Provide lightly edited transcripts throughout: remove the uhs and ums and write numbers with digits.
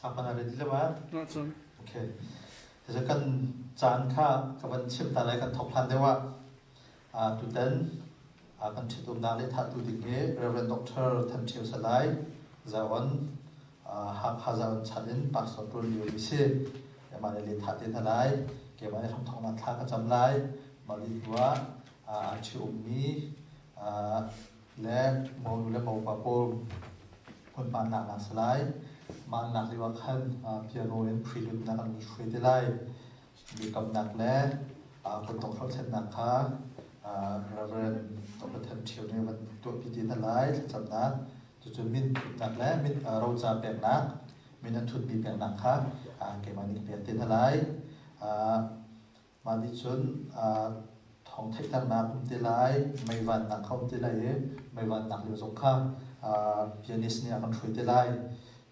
Sapana ready le ma? Cun. Okay. Tasa kan caan kha ka van chim ta lai kan thok hlan deuh ah tutan kan ṭhitumnak le thahtu ding hi Reverend Dr. Than Ṭhio Salai Zaon Hakha Zaon chan in pastor ṭuan lio mi si. Mah le thah te hna lai. Keimah nih hramthawknak thla ka cam lai. Mah dih hnu ah a ṭhi-ummi le monu le mopa pawl hmunhma nak si lai. Mah nak lio ah khan piano in prelude nak an hruai te lai. Biakamnak le kutdong hrothlennak kha Reverend Dr. Than Ṭhio nih van tuahpi te hna lai thlacamnak. Cucu min thutnak le min roca peknak, min an thutmi peknak kha keimah nih pek te hna lai. Mah nih cun thawng theihternak um te lai, meivannak kha um te lai i meivannak lio zong kha pianist nih a kan hruai te lai.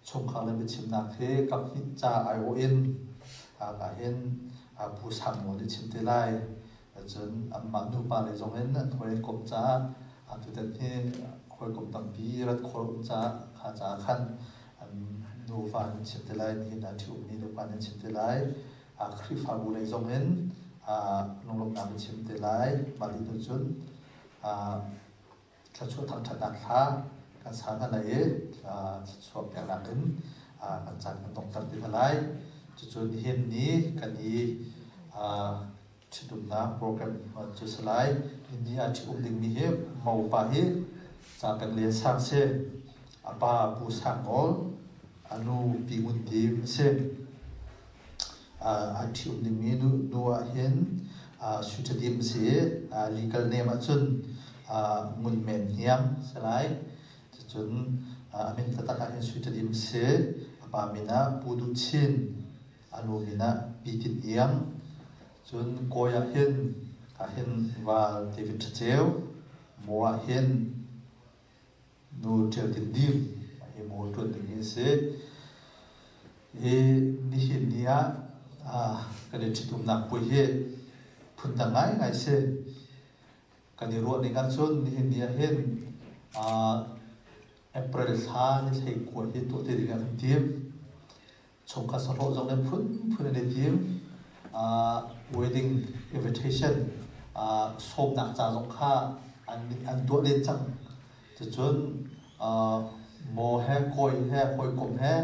Chungkhar le biachimnak hi kaphnih ca aiawh in ahhin Pu Sang Nawl nih chim te lai. Cun anmah nupa lei zong in an hawikom caah tutan hi hawikom tampi rat khawh um caah kha caah khan an nuva an chim te lai, nihin ah ṭhi-ummi nupa an chim te lai. Khrihfabu lei zong in lunglawmhnak an chim te lai. Mah dih hnu cun thluachuah thangṭhatnak thla kan sa hna lai i thluachuah peknak in kan caan kan donghter te hna lai. Cucu nihin ni kan i ṭhitumnak program cu si lai. Ni ah ṭhi um dingmi hi mopa hi ca peng Lian Sang si. A pa Pu Sang Nawl, a nu Pi Ngun Dim a si. An ṭhium dingmi nu ahhin sui ṭhadim a si i legal name ahcun Ngun Men Hniang a si lai. Cucun a min taktak ahhin Sui Ṭhadim a si. A pa min ah Pu Duh Chin, a nu min ah Pi Tin Iang. Cun Kawi ahhin ahhin Val David Ṭha Ceu, Maw ahhin Nu Ṭial Tin Dim hi maw ṭuan ding hi a si. Hi nihin ni ah kan i ṭhitumnak puai hi phundang ngaingai si. Kan i ruah ning ahcun nihin ni ah hin April thla ni hlei kua hi tuah te ding ah kan tim. Chungkhat sahlawh zong nih phunphun an i tim. Wedding invitation sawmnak ca zong kha an tuah len cang. Cucun maw he kawi he hawikom he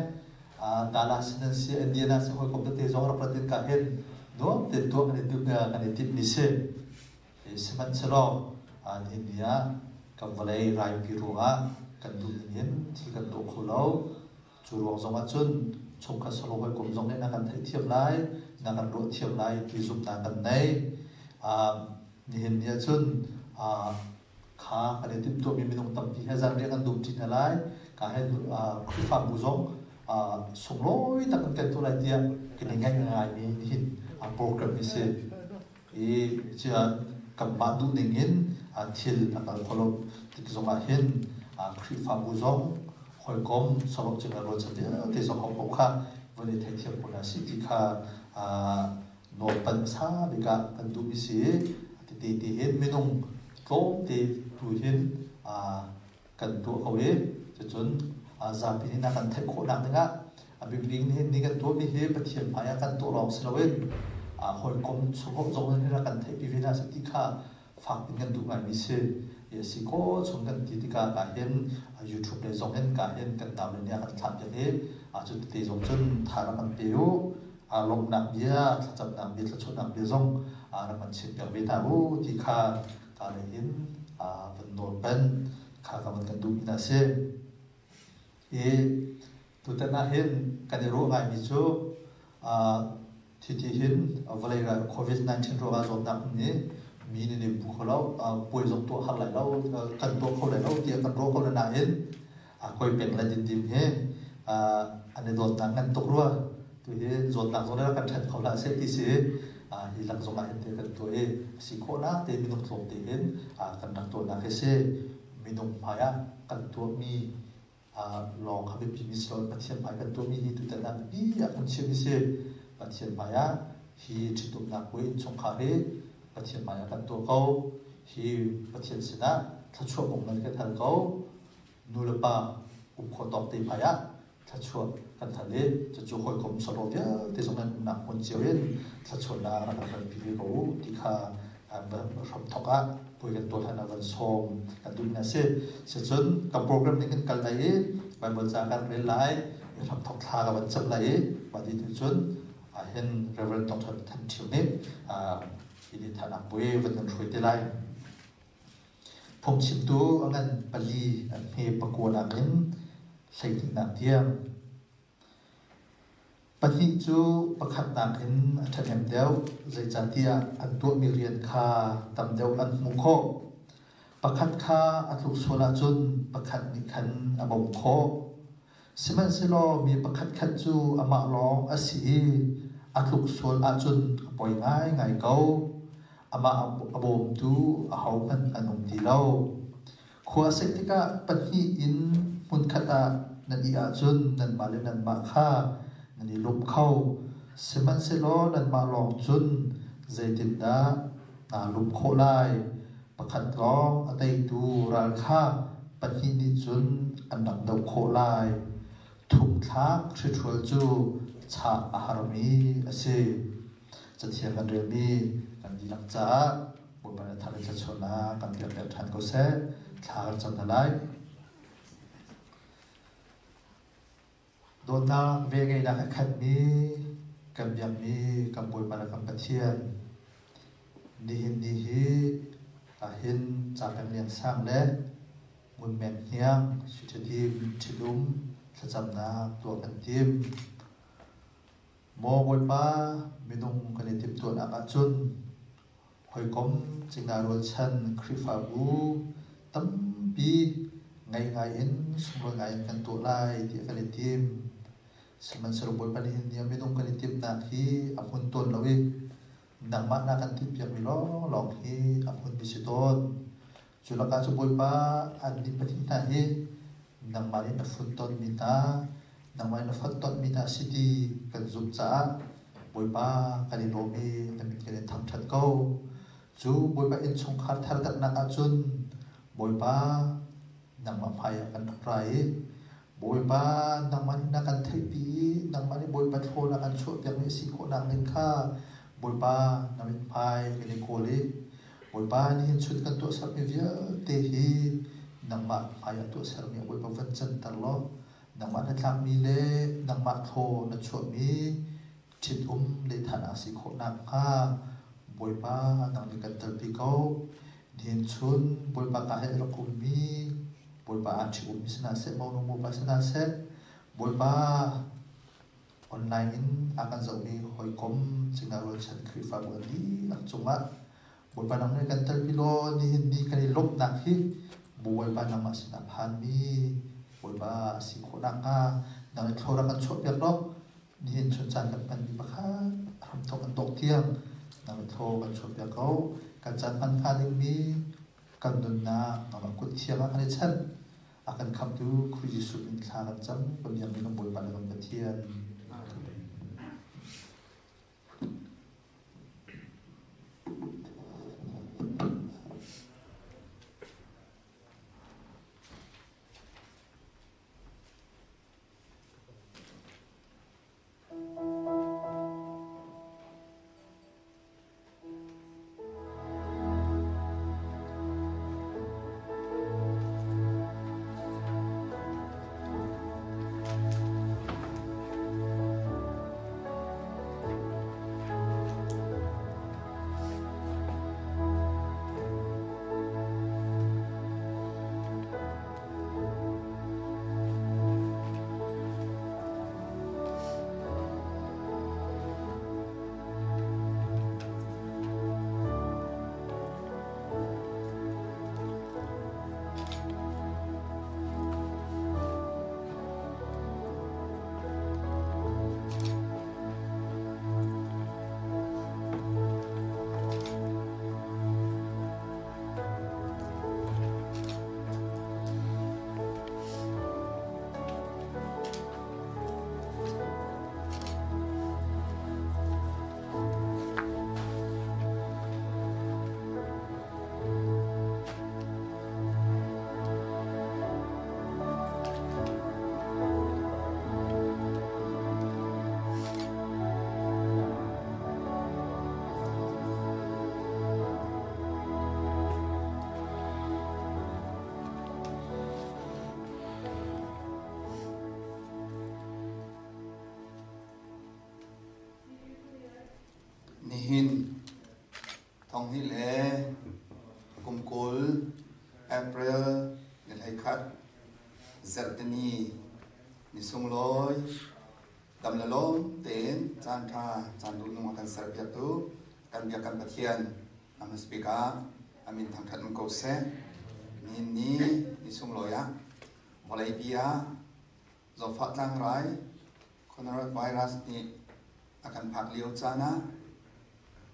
Dallas nan si Indiana si hawikom tete zong rak rat in ka hin nuam tein tuah kan i duh kan i timh mi si. Sihmanhsehlaw nihin ni ah kan vawlei raipi ruangah kan duh ning in thil kan tuah kho lo. Cu ruang zong ah cun chungkhat sahlawh hawikom zong nih na kan theihthiam lai, na kan ruahthiam lai ti zumhnak kan nei. Nihin ni ah cun kha kan i timhtuahmi minung tampi he zanriah kan dum ṭi hna lai. Ka he Khrihfabu zong sunglawi tak in kan tuah lai tiah kan i ngaih ngaimi nihin program hi si. I kanmah duhning in thil a kal kho lo tik zongah hin Khrihfabu zong hawikom sahlawh cing le rualchan vialte zong ho paoh kha van i theithiam ko hna sih ti kha nawlpan hmasa bik ah kan duhmi si. Tete te hin minung tlawmte tu hin kan tuah ko i cucun zapi nih na kan theih khawhnak dingah a bikbik nihin ni kan tuahmi hi Pathian hmai ah kan tuah lawng si loin hawikom chungkhawh zong nih rak kan theihpi ve hna seh ti kha fak in kan duh ngaimi si. I si ko chung kan ti tikah ka hin YouTube lei zong hin ka hin kan nau le nih a kan thlah piak i cu tete zong cun tha rak kan pe u. Lawmhnak bia, thlacamnak bia, thluachuahnak bia zong rak kan chim piak ve hna u ti kha ka lei in van nawl pen kha ka van kan duhmi hna si. I tutan ah hin kan i ruah ngaimi cu thiti hin vawlei ral COVID-19 ruangah zawtnak nih mi nih nih bu kho lo, puai zong tuah har lai lo, kan tuah kho lai lo tiah kan ruah ko na nain koi peng le dindim hi an i dawtnak ngan tuk rua. Tu hi zawtnak zong nih kan ṭhen kho hlah seh ti si hi lak zong ah hin te kan tuah i a si khawhnak te minung tlawm te hin kan rak tuahnak hi si. Minung hmai ah kan tuahmi lawng kha biapi mi si loin Pathian hmai kan tuahmi hi tutan ah biapi ah kan chimmi si. Pathian hmai ah hi ṭhitumnak puai innchungkhar hi Pathian hmai ah kan tuah ko. Hi Pathian sinah thluachuah bawmhnak kan hal ko. Nu le pa um khawh tawk te hmai ah. Thluachuah kan hal i cucu hawikom sawlawh vialte zong nan umnak hmun cio in thluachuahnak rak kan kalpi ve ko u ti kha hramthawk ah puai kan tuah hlan ah van sawm kan duhmi a si. Sicun kan program ning kan kal lai i Bible ca kan rel lai, hramthawk thla ka van cam lai i mah ti cun hin Reverend Dr. Than Ṭhio nih hi thanak puai van kan hruai te lai. Phungchimtu a ngan pali an hme pakua nakin hleihnihnak tiang. Pahnih cu pakhat nakin a ṭhahnem deuh, zeicahtiah an tuahmi rian kha tam deuh an hmuh khawh. Pakhat kha a tluk sual ahcun pakhat nih khan a bawmh khawh. Sihmanhsehlaw mi pakhatkhat cu amah lawng a si i a tluk sual ahcun a poi ngaingai ko. Amah a bawmtu ahohmanh an um ti lo. Khua a sik tikah pahnih in hmunkhat ah nan ih ahcun nanmah le nanmah kha nan i lum kho. Sihmanhsehlaw nanmah lawng cun zeitindah naa lum khawh lai? Pakhat lawng a teitu ral kha pahnih nih cun an rak doh khawh lai. Thumthlak hrihrual cu chah a harmi a si. Cathiang kan relmi kan dihlak caah Bawipa nih thar in thluachuahnak kan pek leh ṭhan ko seh. Thla kan cam hna lai. Dawtnak velngeihnak a khatmi kan biakmi kan Bawipa le kan Pathian nihin ni hi ahhin Capeng Lian Sang le Ngun Men Hniang Suithadim ṭhitum thlacamnak tuah kan tim. Maw Bawipa, minung kan i timhtuahnak ahcun hawikom cingla rualchan Khrihfabu tampi ngei ngai in sunglawi ngai in kan tuah lai tiah kan i tim. Sihmanhsehlaw Bawipa nihin ni ah minung kan i timhnak hi a hmun tawn lo i nangmah na kan timhpiakmi lawnglawng hi a hmunmi si tawn. Cu lakah cu Bawipa annih pahnih hna hi nangmah nih na funtonmi hna, nangmah nih na fonhtonhmi hna a si ti kan zumh caah Bawipa kan i lawm i na min kan in thangṭhat ko. Cu Bawipa innchungkhar thar daknak ahcun Bawipa nangmah hmaiah kan rak ra i Bawipa nangmah nih na kan theihpi i nangmah nih Bawipa thlaw na kan chuahpiakmi a si khawhnak ding kha Bawipa na mithmai kan i kawl i Bawipa nihin chun kan tuahsermi vialte hi nangmah hmaiah tuahsermi ah Bawipa van canter law nangmah hnatlakmi le nangmah thlaw na chuahmi ṭhitum lehthan a si khawh nakhnga Bawipa nang nih kan telpi ko. Nihin chun Bawipa ka he rak ummi Bawipa aa ṭhi-ummi si hna seh, monu mopa si hna seh, Bawipa Online in a kan zohmi hawikom cingla rualchan Khrihfabu an dihlak cungah Bawipa nang nih kan telpi law nihin ni kan i lawmhnak hi Bawipa nangmah sinah phanmi Bawipa a si khawh nakhnga nang nih thlawra kan chuahpiak law nihin chun caan kan hmanmi pakhat hramthawk kan dongh tiang nang nih thlaw kan chuahpiak ko. Kan caan hman hnga dingmi kan nunnak nangmah kut thiang ah kan i chanh. A kan khamhtu Khrih Jesuh min thla kan cam kan biakmi kan Bawipa le kan Pathian. Nihin thonghnih le kum 20 April ni 11 zarhteni ni sunglawi dam le lawm tein caan ṭha caan duhnung a kan serpiaktu kan biak kan Pathian a hmasabik ah a min thangṭhat um ko seh. Nihin ni ni sunglawi ah vawleipi ah zawtfah tlangrai coronavirus nih a kan phak lio caan ah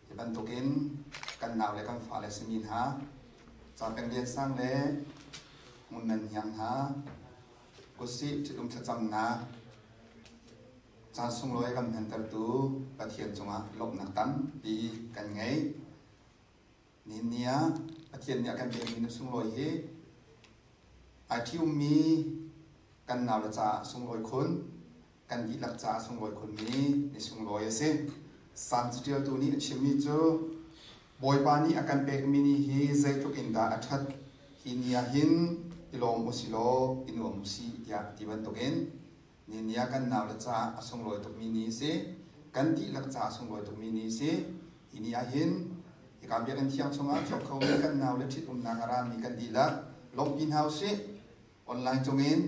hi bantukin kan nau le kan fale simi hna Capeng Lian Sang le Ngun Nan Hniang hna kutsih ṭhitum thlacamnak caan sunglawi kan hmantertu Pathian cungah lawmhnak tampi kan ngei. Nihin ni ah Pathian nih a kan pekmi nu sunglawi hi ai ṭhiummi kan naule caah sunglawi khun, kan dihlak caah sunglawi khunmi ni sunglawi a si. Salm caṭialtu nih a chimmi cu Bawipa nih a kan pekmi ni hi zeitluk in dah a ṭhat, hi ni ah hin i lawm u si law i nuam u sih tiah ti bantukin ni ni ah kan naule caah a sunglawi tukmi ni a si. Kan dihlak caah a sunglawi tukmi ni a si. Hi ni ah hin hika biakinn thiang chungah chuak khomi kan naule ṭhitumnak a rami kan dihlak lawmhpi hna usih. Online cungin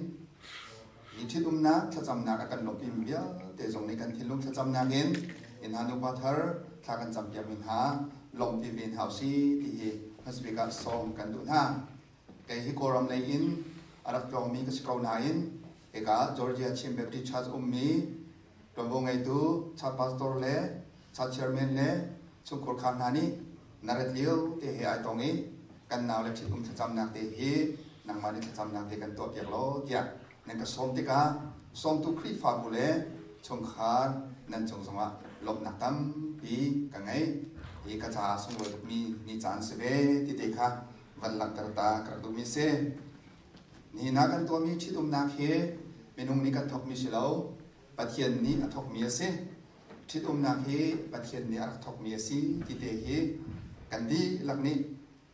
hi ṭhitumnak thlacamnak a kan lawmhpimi vialte zong nih kan thinlung thlacamnak in in hna nupa thar thla kan campiakmi hna lawmhpi ve hna usih ti hi hmasabik ah sawm kan duh hna. Kei hi Kawlram lei in a rak tlawngmi ka si ko nain hika Georgia Chin Baptist Church ummi ṭuanvo ngeitu church pastor le church chairman le chungkhur khar hna nih na rat lio te he ai tong i kan nau le ṭhitum thlacamnak te hi nangmah nih thlacamnak te kan tuahpiak law tiah nan ka sawm tikah sawmtu Khrihfabu le chungkhar nan cung zongah lawmhnak tampi ka ngei. Hi ka caah sunglawi tukmi ni caan si ve ti te kha van langhter ta ka rak duhmi si. Nihin ah kan tuahmi ṭhitumnak hi minung nih kan thawkmi si lo, Pathian nih a thawkmi a si. Ṭhitumnak hi Pathian nih a rak thawkmi a si ti te hi kan dihlak nih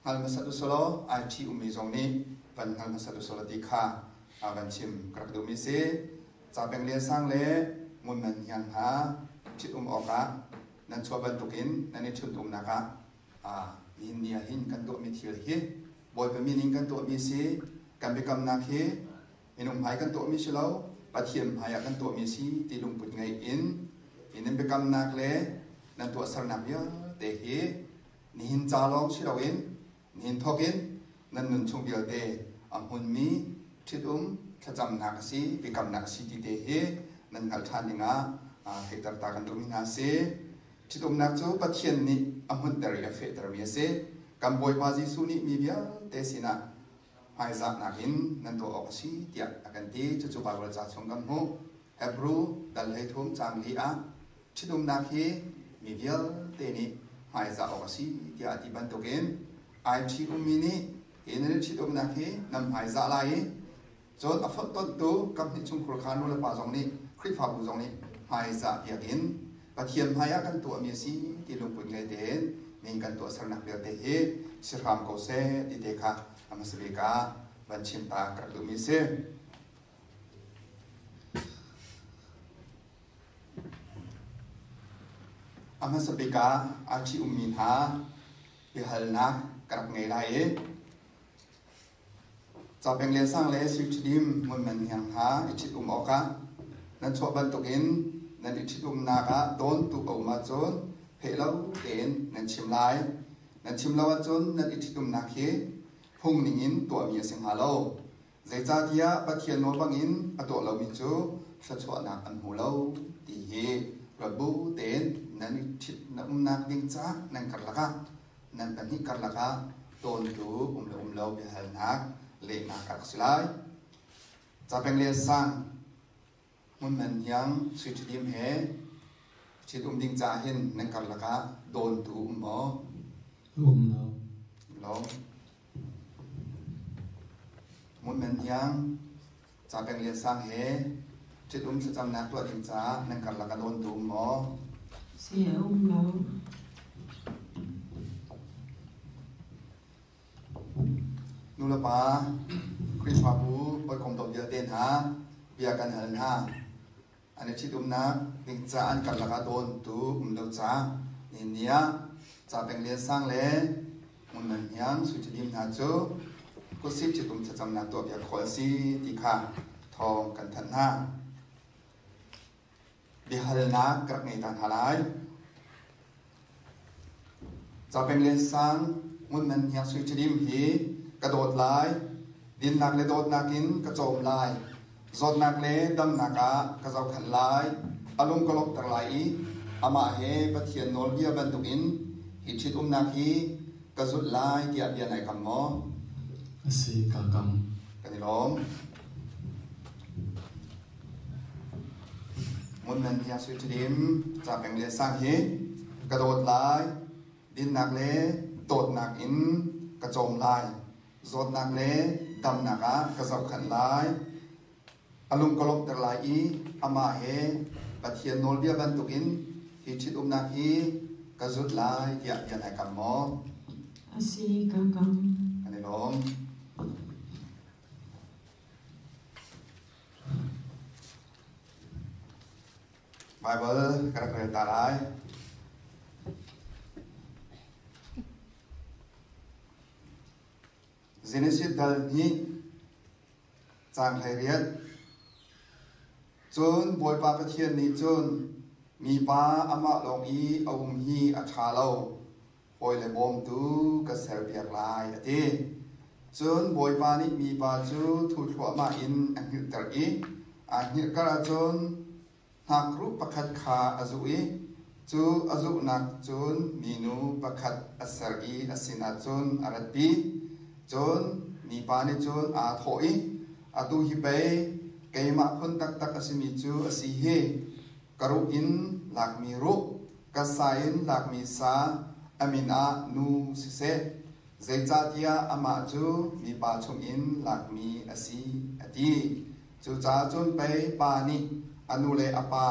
hngal hmasat usulaw ai ṭhi ummi zong nih van hngal hmasat usulaw ti kha van chim ka rak duhmi si. Capeng Lian Sang le Ngun Man Hniang hna ṭhitum awkah nan chuah bantukin nan i ṭhitumnak ah nihin ni ah hin kan tuahmi thil hi Bawipa min in kan tuahmi si, kan biakamnak hi minung hmai kan tuahmi si lo, Pathian hmai ah kan tuahmi si ti lungput ngei in hi nan biakamnak le nan tuahsernak vialte hi nihin ca lawng si loin nihin thawk in nan nun chung vialte a hmunmi ṭhitum thlacamnak a si, biakamnak a si ti te hi nan hngalh ṭhan dingah theihter ta kan duhmi hna a si. Ṭhitumnak cu Pathian nih a hmunhter i a fehtermi a si. Kan Bawipa Jesuh nih mi vialte sinah hmaizahnak in nan tuah awk a si tiah a kan ti. Cucu Baibal ca chung kan hmuh. Hebru dal 13 caang li ah ṭhitumnak hi mi vialte nih hmaizah awk a si tiah a ti bantukin ai ṭhi ummi nih hi nan i ṭhitumnak hi nan hmaizah lai i cun a fonhtonhtu kaphnih chungkhur kha nulepa zong nih Khrihfabu zong nih hmaizah piak in Pathian hmaiah kan tuahmi a si ti lungput ngei tein ning kan tuahsernak vialte hi si hram ko seh ti te kha a hmasa bik ah van chim ta ka rak duhmi a si. A hmasa bik ah aa ṭhi ummi hna biahalnak ka rak ngei lai i Capeng Lian Sang le Sui Ṭhidim Ngun Man Hniang hna i ṭhit-um awkah nan chuah bantukin nan i ṭhit-umnak ah dawntu a um ahcun pheh lo tein nan chim lai. Nan chim lo ahcun nan i ṭhit-umnak hi phung ningin tuahmi a si hnga lo. Zeicahtiah Pathian nawl bangin a tuah lomi cu thluachuahnak an hmu lo ti hi ruat bu tein nan i ṭhit na umnak ding caah nan karlak ah nan pahnih karlak ah tawntu um le um lo biahalnak lehnak a rak si lai. Capeng le Sang Hmun Man Hniang Sui Ṭhidim he ṭhitum ding caah hin nan karlak ah dawntu um maw? Um lo. Lo. Hmun Man Hniang Capeng Lian Sang he ṭhitum thlacamnak tuah ding caah nan karlak ah dawntu um maw? Si a um lo. Nulepa, Khrihfabu, hawikom dawt vialte hna, bia kan hal hna. An i ṭhitumnak ding ca an karlak ah dawntu um lo caah Nihin ni ah Ca Peng Lian Sang le Ngun Man Hniang Sui Ṭha Dim hna cu kutsih ṭhitum thlacamnak tuahpiak khawh an si ti kha thawng kan thanh hna. Biahalnak ka rak ngei ta hna lai. Ca Peng Lian Sang Ngun Man Hniang Sui Ṭha Dim hi ka dawt lai, dinnak le dawtnak in ka cawm lai, Zawtnak le damnak ah ka zohkhenh lai, a lung ka lawmhter lai i amah he Pathian nawlbia bantukin hi ṭhitumnak hi ka zulh lai tiah bia nai kam maw? A si, kaa kam. Kan i lawm. Ngun nan hiang sui ṭhidim ca peng le sang hi ka dawt lai, dinnak le dawtnak in ka cawm lai. Zawtnak le damnak ah ka zohkhenh lai. A lung ka lawmhter lai i amah he Pathian nawlbia bantukin hi ṭhitumnak hi ka zulh lai tiah bia nai kam maw? A si, ka kam. Kan i lawm. Baibal ka rak rel ta lai. Genesis dal hnih caang 18. Cun Bawipa Pathian nih cun mipa amah lawng i a um hi a ṭha lo, hawi le bawmtu ka serpiak lai, a ti. Cun Bawipa nih mipa cu thu thluahmah in a hngilhter i aa hngilh kar ahcun Hnakruh pakhat kha a zuh i cu a zuhnak cun minu pakhat a ser i a sinah cun a ratpi. Cun mipa nih cun aa thawh i, Atu hi pei keimah phun taktak a simi cu a si hi, ka ruh in lakmi ruh, ka sa in lakmi sa, a min ah nu siseh, zeicahtiah amah cu mipa chungin lakmi a si, a ti. Cucaah cun pei pa nih a nu le a pa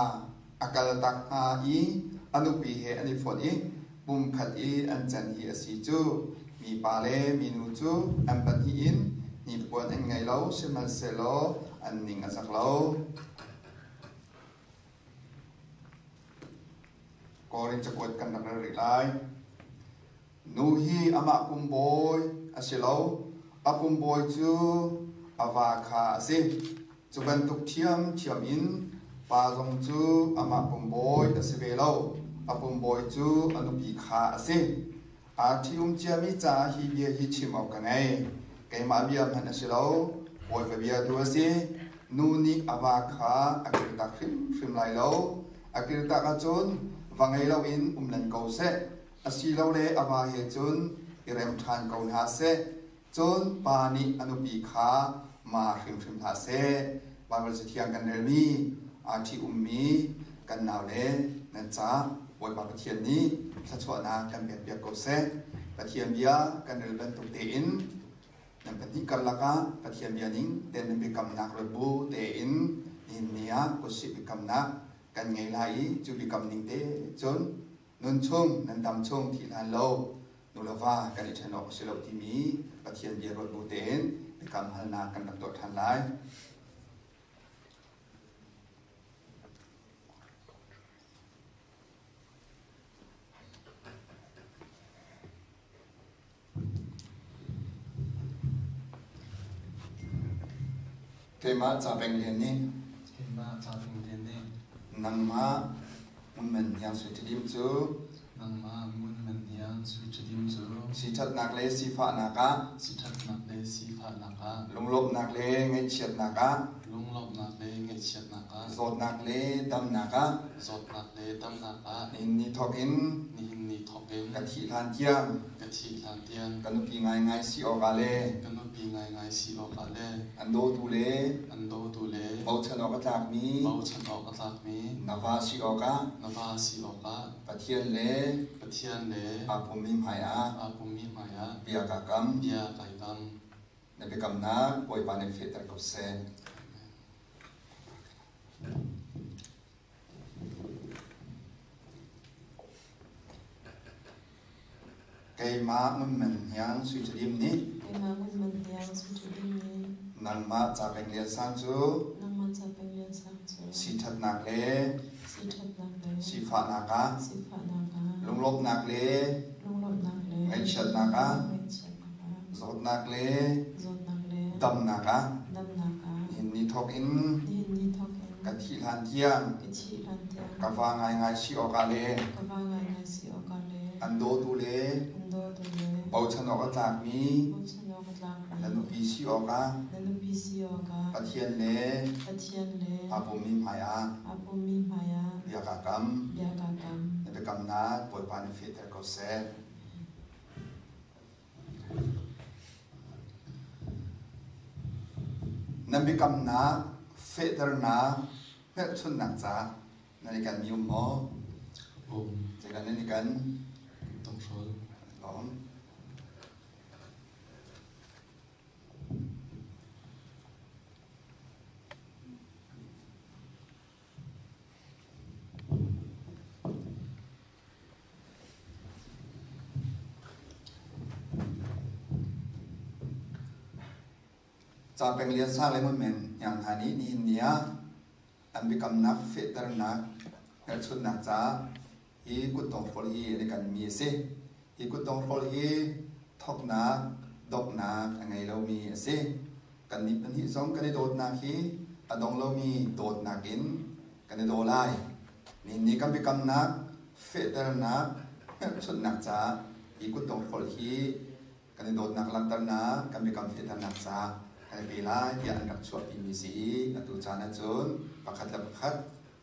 a kaltak hna i a nupi he an i fonh i pumkhat i an can hi a si cu. Mipa le minu cu an pahnih in hnipuan an ngei lo, sihmanhsehlaw an ning a zak lo. Korin cakuat kan rak rel rih lai. Nu hi amah pum bawi a si lo, a pum bawi cu a va kha a si. Cu bantuk ṭhiamṭhiam in pa zong cu amah pum bawi a si ve lo, a pum bawi cu a nupi kha a si. Aa ṭhium ciami caah hi bia hi chim awk ka ngei. Keimah bia hmanh a si lo, Bawipa bia tu a si. Nu nih a va kha a kirtak hrimhrim lai lo. A kirtak ahcun va ngei loin um len ko seh. Asilole a va he cun i rem ṭhan ko hna seh. Cun pa nih a nupi kha ma hrimhrim hlah seh. Baibal Cathiang kan relmi, aa ṭhi-ummi kan naule nan ca Bawipa Pathian nih thluachuahnak kan pekpiak ko seh. Pathian bia kan rel bantuk tein nan pahnih karlak ah Pathian bia ning tein nan biakamnak ruat bu tein nihin ni ah kutsih biakamnak kan ngei lai i cu biakam ning te cun nun chung nan dam chung thih hlan lo nu le va kan i ṭhen awk a si lo timi Pathian bia ruat bu tein biakam halnak kan rak tuah ṭhan lai. Keimah ca peng lian nih Keimah ca peng lian nih nangmah Ngun Man Hniang Sui Ṭhadim cu nangmah Ngun Man Hniang Sui Ṭhadim cu siṭhatnak le sifahnak ah siṭhatnak le sifahnak ah lunglawmhnak le ngaihchiatnak ah lunglawmhnak le ngaihchiatnak ah zawtnak le damnak ah zawtnak le damnak ah nihin ni thawk in nihin ni thawk in ka thih hlan tiang ka thih hlan tiang ka nupi ngaingai si awkah le ka nupi ngaingai si awkah le an dawtu le an dawtu le bochan awk a tlakmi bochan awk a tlakmi na va si awkah na va si awkah Pathian le Pathian le aa pummi hmaiah aa pummi hmaiah bia kaa kam. Bia kai kam. Na biakamnak Bawipa nih fehter ko seh. Keimah Ngun Man Hniang Sui Ṭha Dim nih Keimah Ngun Man Hniang Sui Ṭha Dim nih nangmah ca peng lian sang cu nangmah ca peng lian sang cu siṭhatnak le siṭhatnak le sifahnak ah sifahnak ah. Lunglawmhnak le ngaihchiatnak ah, zawtnak le damnak ah, nihin ni thawk in ka thih hlan tiang ka va ngaingai si awkah le an dawtu le bochan awk a tlakmi na nupi si awkah Pathian le aa pummi hmaiah bia kaa kam. Na biakamnak Bawipa nih fehter ko seh. Nan biakamnak fehternak hmelchunhnak ca nan i kanmi um maw? Um. Zeidah nan i kan? Tonghrol. Lawm. Ca peng Lian Sang le Ngun Men Hniang hna nih nihin ni ah an biakamnak fehternak hmelchunhnak caah hi kutdonghrolh hi an i kanmi a si. Hi kutdonghrolh hi thawknak, donghnak a ngei lomi a si. Kannih pahnih zong kan i dawtnak hi a dong lomi dawtnak in kan i daw lai. Nihin ni kan biakamnak fehternak hmelchunhnak caah hi kutdonghrolh hi kan i dawtnak langhternak, kan biakam fehternak caah kan i pe lai tiah an rak chuahpimi si i atu caan ahcun pakhat le pakhat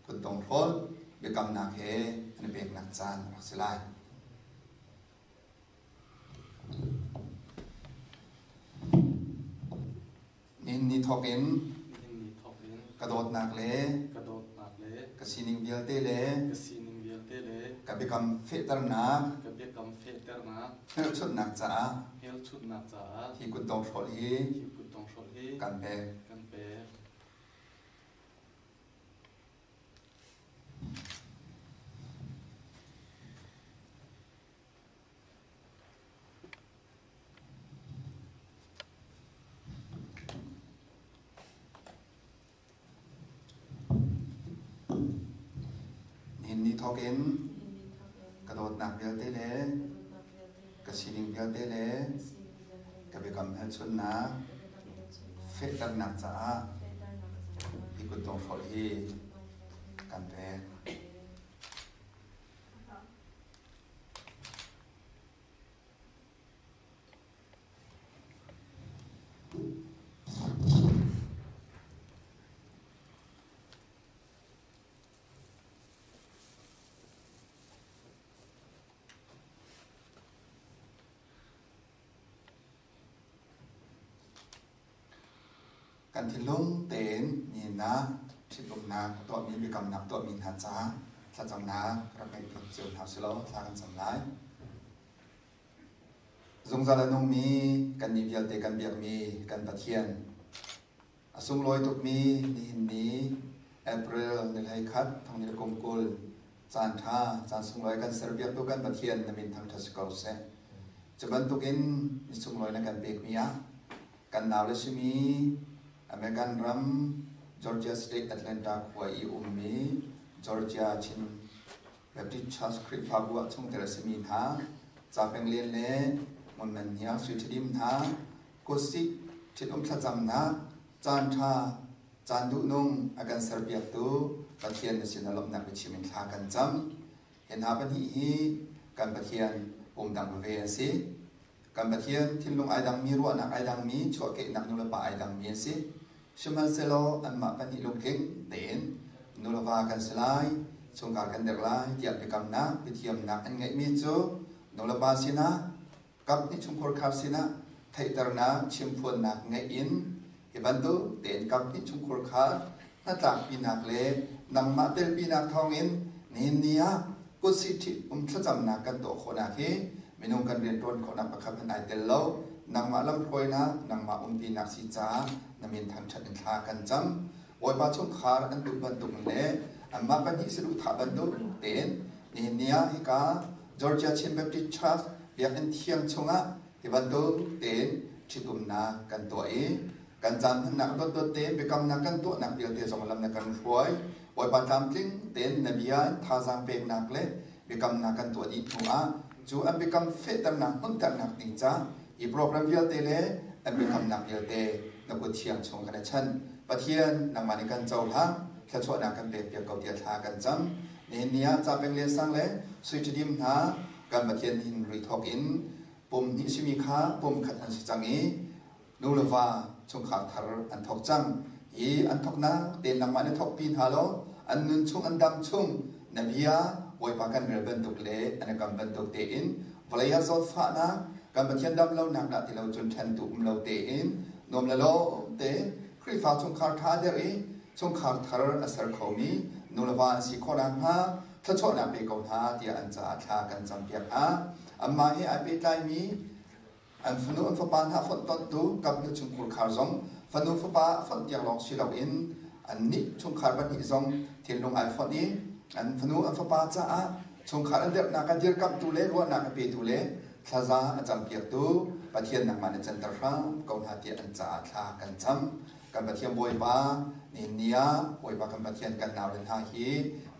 kutdonghrolh biakamnak he an i peknak caan a rak si lai. Nihin ni thawk in ka dawtnak le ka sining vialte le ka biakam fehternak hmelchunhnak caah hi kutdonghrolh hi kan pek. Nihin ni thawk in ka dawtnak vialte le ka sining vialte le ka biakam hmelchunhnak fehternak caah hi kutdonghrolh hi kan pek. Kan thinlung tein nihin ah ṭhitumnak a tuahmi biakamnak tuahmi hna caah thlacamnak rak ngeih cio hna usih law thla kan cam lai. Zungzal a nungmi kannih vialte kan biakmi kan Pathian, a sunglawi tukmi nihin ni April ni 11 thong ni le kum 20 caan ṭha caan sunglawi kan serpiaktu kan Pathian na min thangṭhat si ko seh. Cu bantukin ni sunglawi na kan pekmi ah kan naule simi American ram Georgia State Atlanta khua i ummi Georgia Chin Baptist Church Khrihfabu ah chungtel a simi hna Ca Peng Lian le Ngun Man Hniang Sui Ṭha Dim hna kutsih ṭhitum thlacamnak caan ṭha caan duhnung a kan serpiaktu Pathian na sin ah lawmhnak biachim in thla kan cam. Hi hna pahnih hi kan Pathian umdang veve an si. Kan Pathian thinlung ai dangmi, ruahnak ai dangmi, chuahkehnak nulepa ai dangmi an si. Sihmanhsehlaw anmah pahnih lungtling tein nuleva kan si lai, chungkhar kan dirh lai tiah biakamnak, biathiamnak an ngeihmi cu nulepa sinah kap nih chungkhar khar sinah theihternak chimphuannak ngeih in hi bantuk tein kap nih chungkhar khar hnatlakpinak le nangmah telpinak thawngin nihin ni ah kutsih ṭhit um thlacamnak kan tuah khawhnak hi minung kan rianṭuan khawhnak pakhat hmanh ai tel lo. Nangmah lamhruainak, nangmah umpinak si caah na min thangṭhat in thla kan cam. Bawipa chungkhar an duh bantuk le anmah pahnih saduhthah bantuk tein nihin ni ah hika Georgia Chin Baptist Church Biakinn thiang chungah hi bantuk tein ṭhitumnak kan tuah i kan caan hmannak dotdot tein biakamnak kan tuahnak vialte zong lam na kan hruai. Bawipa tlamtling tein na bia in thazaang peknak le Biakamnak kan tuah dih hnu ah cu an biakam fehternak hmunhternak ding ca hi program vialte le an biakamnak vialte na kut thiang chung kan i chan. Pathian, nangmah nih kan cohlang, thluachuahnak kan pek piak ko tiah thla kan cam. Nihin ni ah Capeng Lian Sang le Sui Ṭhadim hna kan Pathian hin ri thawk in pum hnih simi kha pum khat an si cang i nu le va chungkhar thar an thawk cang. Hi an thawknak tein nangmah nih thawkpi hna law an nun chung an dam chung na bia Bawipa kan rel bantuk le an i kam bantuk tein vawlei ah zawtfahnak kan Pathian dam lonak dah ti lo cun ṭhentu um lo tein nuam le lawm te Khrihfa chungkhar ṭha der i chungkhar thar a ser khomi nu le va an si khawh nakhnga thluachuahnak pe ko hna tiah an caah thla kan campiak hna. Anmah he ai pehtlaimi An fanu an fapa hna fonhtonhtu kapnu chungkhur khar zong fanu fapa a fonh tiang lawng si loin annih chungkhar pahnih zong thinlung ai fonh i an fanu an fapa caah chungkhar an dirhnak ah dirkamhtu le ruahnak a petu le thlaza a campiaktu Pathian nangmah na canter hram ko hna tiah an caah thla kan cam. Kan Pathian Bawipa, nihin ni ah Bawipa kan Pathian kan naule hna hi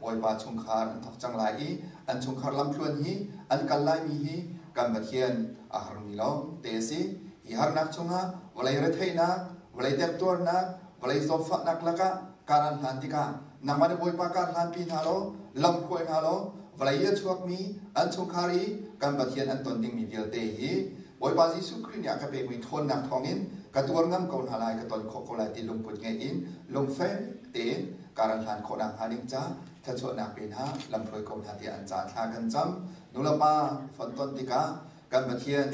Bawipa chungkhar an thawk cang lai i an chungkhar lamthluan hi an kal laimi hi kan Pathian a harmi lawng te a si. Hi harnak chungah vawlei retheihnak, vawlei temtuarnak, vawlei zawtfahnak lakah kar an hlan tikah nangmah nih Bawipa kar hlanpi hna law lam hruai hna law vawlei i a chuakmi an chungkhar i kan Pathian an ton dingmi vialte hi Bawipa Jesuh Khrih nih a ka pekmi ṭhawnnak thawngin ka tuar ngam ko hna lai, ka ton khawh ko lai ti lungput ngeih in lungfek tein kar an hlan khawh nakhnga ding ca thluachuahnak pe hna, lamhruai ko hna tiah an ca thla kan cam. Nulepa fonhtonh tikah kan Pathian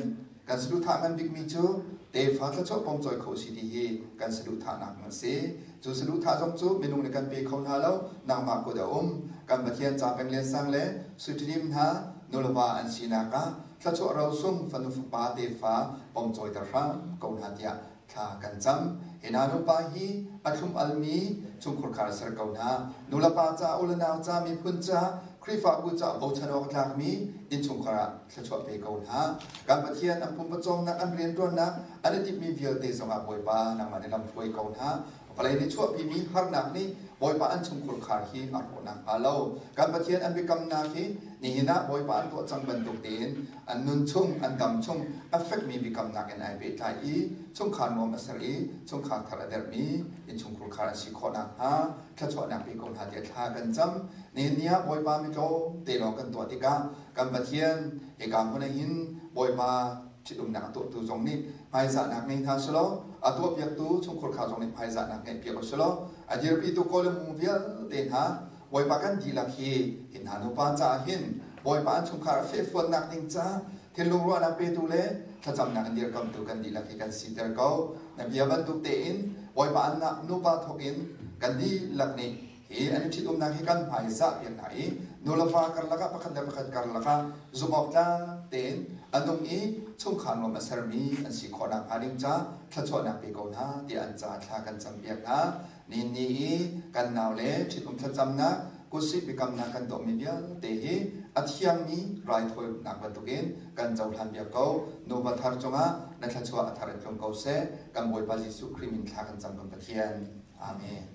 kan saduhthah ngan bikmi cu tefa thluachuah pomcawi kho si ti hi kan saduhthahnak a si. Cu saduhthah zong cu minung nih kan pe kho hna lo, nangmah kut a um. Kan Pathian ca peng lian sang le suitilim hna nulepa an sinak ah thluachuah rosung fanu fapa tefa pomcawiter hram ko hna tiah thla kan cam. Hi hna nupa hi a thlum almi chungkhur khar ser ko hna. Nulepa ca, u le nau ca, miphun ca, Khrihfabu ca bochan awk tlakmi innchungkhar ah thluachuah pe ko hna. Kan Pathian an pum pawcawmnak, an rianṭuannak, an i timhmi vialte zongah Bawipa nangmah nih lamhruai ko hna. Vawlei nih chuahpimi harnak nih Bawipa an chungkhur khar hi a hrawh nakhnga lo. Kan Pathian an biakamnak hi nihin ah Bawipa an tuah cang bantuk tein an nun chung, an dam chung a fekmi biakamnak in ai pehtlai i chungkhar nuam a ser i chungkhar thar a derhmi innchungkhur khar an si khawh nakhnga thluachuahnak pe ko hna tiah thla kan cam. Nihin ni ah Bawipa mitlawm te lawng kan tuah tikah kan Pathian hika hmun ah hin Bawipa ṭhitumnak a tuahtu zong nih hmaizahnak ngei hna selaw a tuahpiaktu chungkhur kha zong nih hmaizahnak ngeihpiak u selaw a dirpitu kawl le mu vialte hna Bawipa kan dihlak hi hi hna nupa caah hin Bawipa an chungkhar a fehfuannak ding ca thinlung ruahnak petu le thlacamnak in dirkamtu kan dihlak hi kan siter ko. Na bia bantuk tein Bawipa an nupa thawk in kan dihlak nih hi an i ṭhitumnak hi kan hmaizah piak hna i nulepa karlak ah pakhat le pakhat karlak ah zumhawktlak tein a nung i chungkhar nuam a sermi an si khawh nakhnga ding ca thluachuahnak pe ko hna tiah an ca thla kan campiak hna. Nihin ni i kan nau le ṭhitum thlacamnak kutsih biakamnak kan tuahmi vialte hi a thiangmi raithawinak bantukin kan cohlan piak ko. Nuva thar cungah na thluachuah a thar in tlung ko seh. Kan Bawipa Jesuh Khrih min thla kan cam kan Pathian. Amen.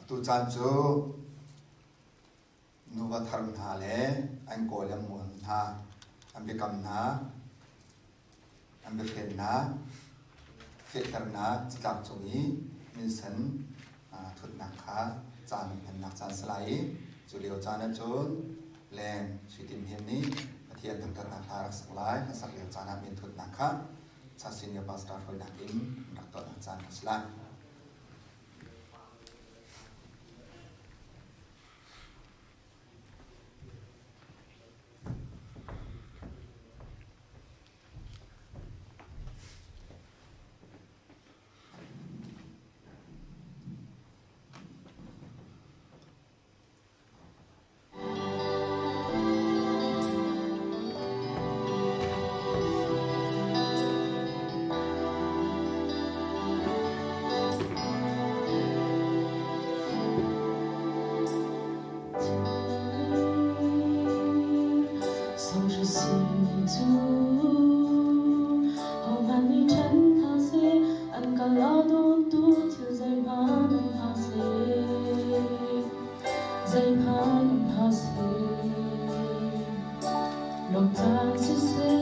Atu caan cu Nuva thar hna le an kawi le mual hna, an biakam hna, an biahren hna, fehternak catlap cung i minsen thutnak kha caan hmannak caan si lai i cu lio caan ahcun leng Sui Tin Hnin nih Pathian thangṭhatnak hla rak sak lai. Hlasak lio caan ah minthutnak kha Cha Senior Pastor hruainak in rak tuahnak caan a si lai. Samhri cu hohmanh nih ṭhen hna seh, an kal a dawntu thil zeihmanh um hlah seh, zeihmanh um hlah seh. Lawmh caan siseh,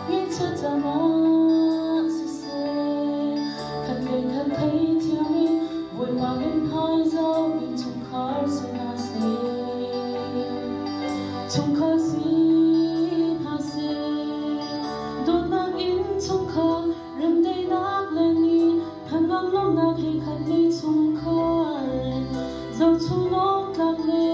ngaihchiat caan ah siseh, khat le khat theithiam in Bawipa min hmai zoh in chungkhar si hna seh. Chungkhar si hna seh, dawtnak in chungkhar remdaihnak le ni hnangam lawmhnak he khatmi chungkhar, zohchun awk tlak le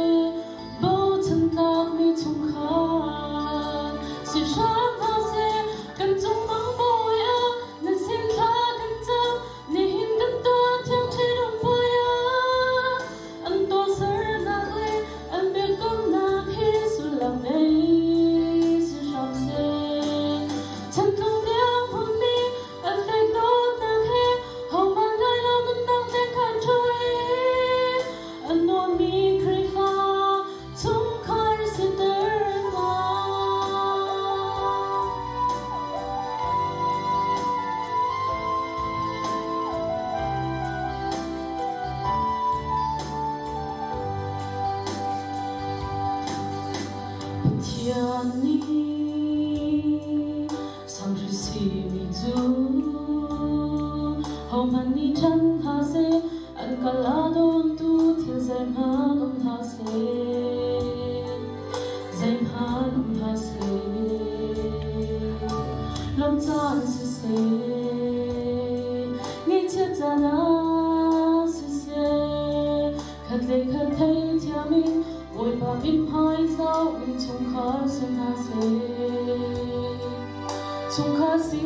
bochan tlakmi chungkhar si hram hna seh. Kan cung mang bawi ah nan sin thla kan cam, nihin kan tuah thiang ṭhitum puai ah an tuahsernak le an biakamnak hi sullam ngei si hram seh. Chantlung tiang hmunmi an fek dawtnak he hohmanh lai lo nunnak te khan ṭhui an nuammi Khrihfa chungkhar siter hna. Pathian nih samhri simi cu hohmanh nih ṭhen hna seh, an kal a dawntu thil zeihmanh um hlah seh, zeihmanh um hlah seh. Lawmh caan siseh, ngaihchiat caan ah siseh, khat le khat theithiam in Bawipa mithmai zoh in chungkhar si hna seh, chungkhar si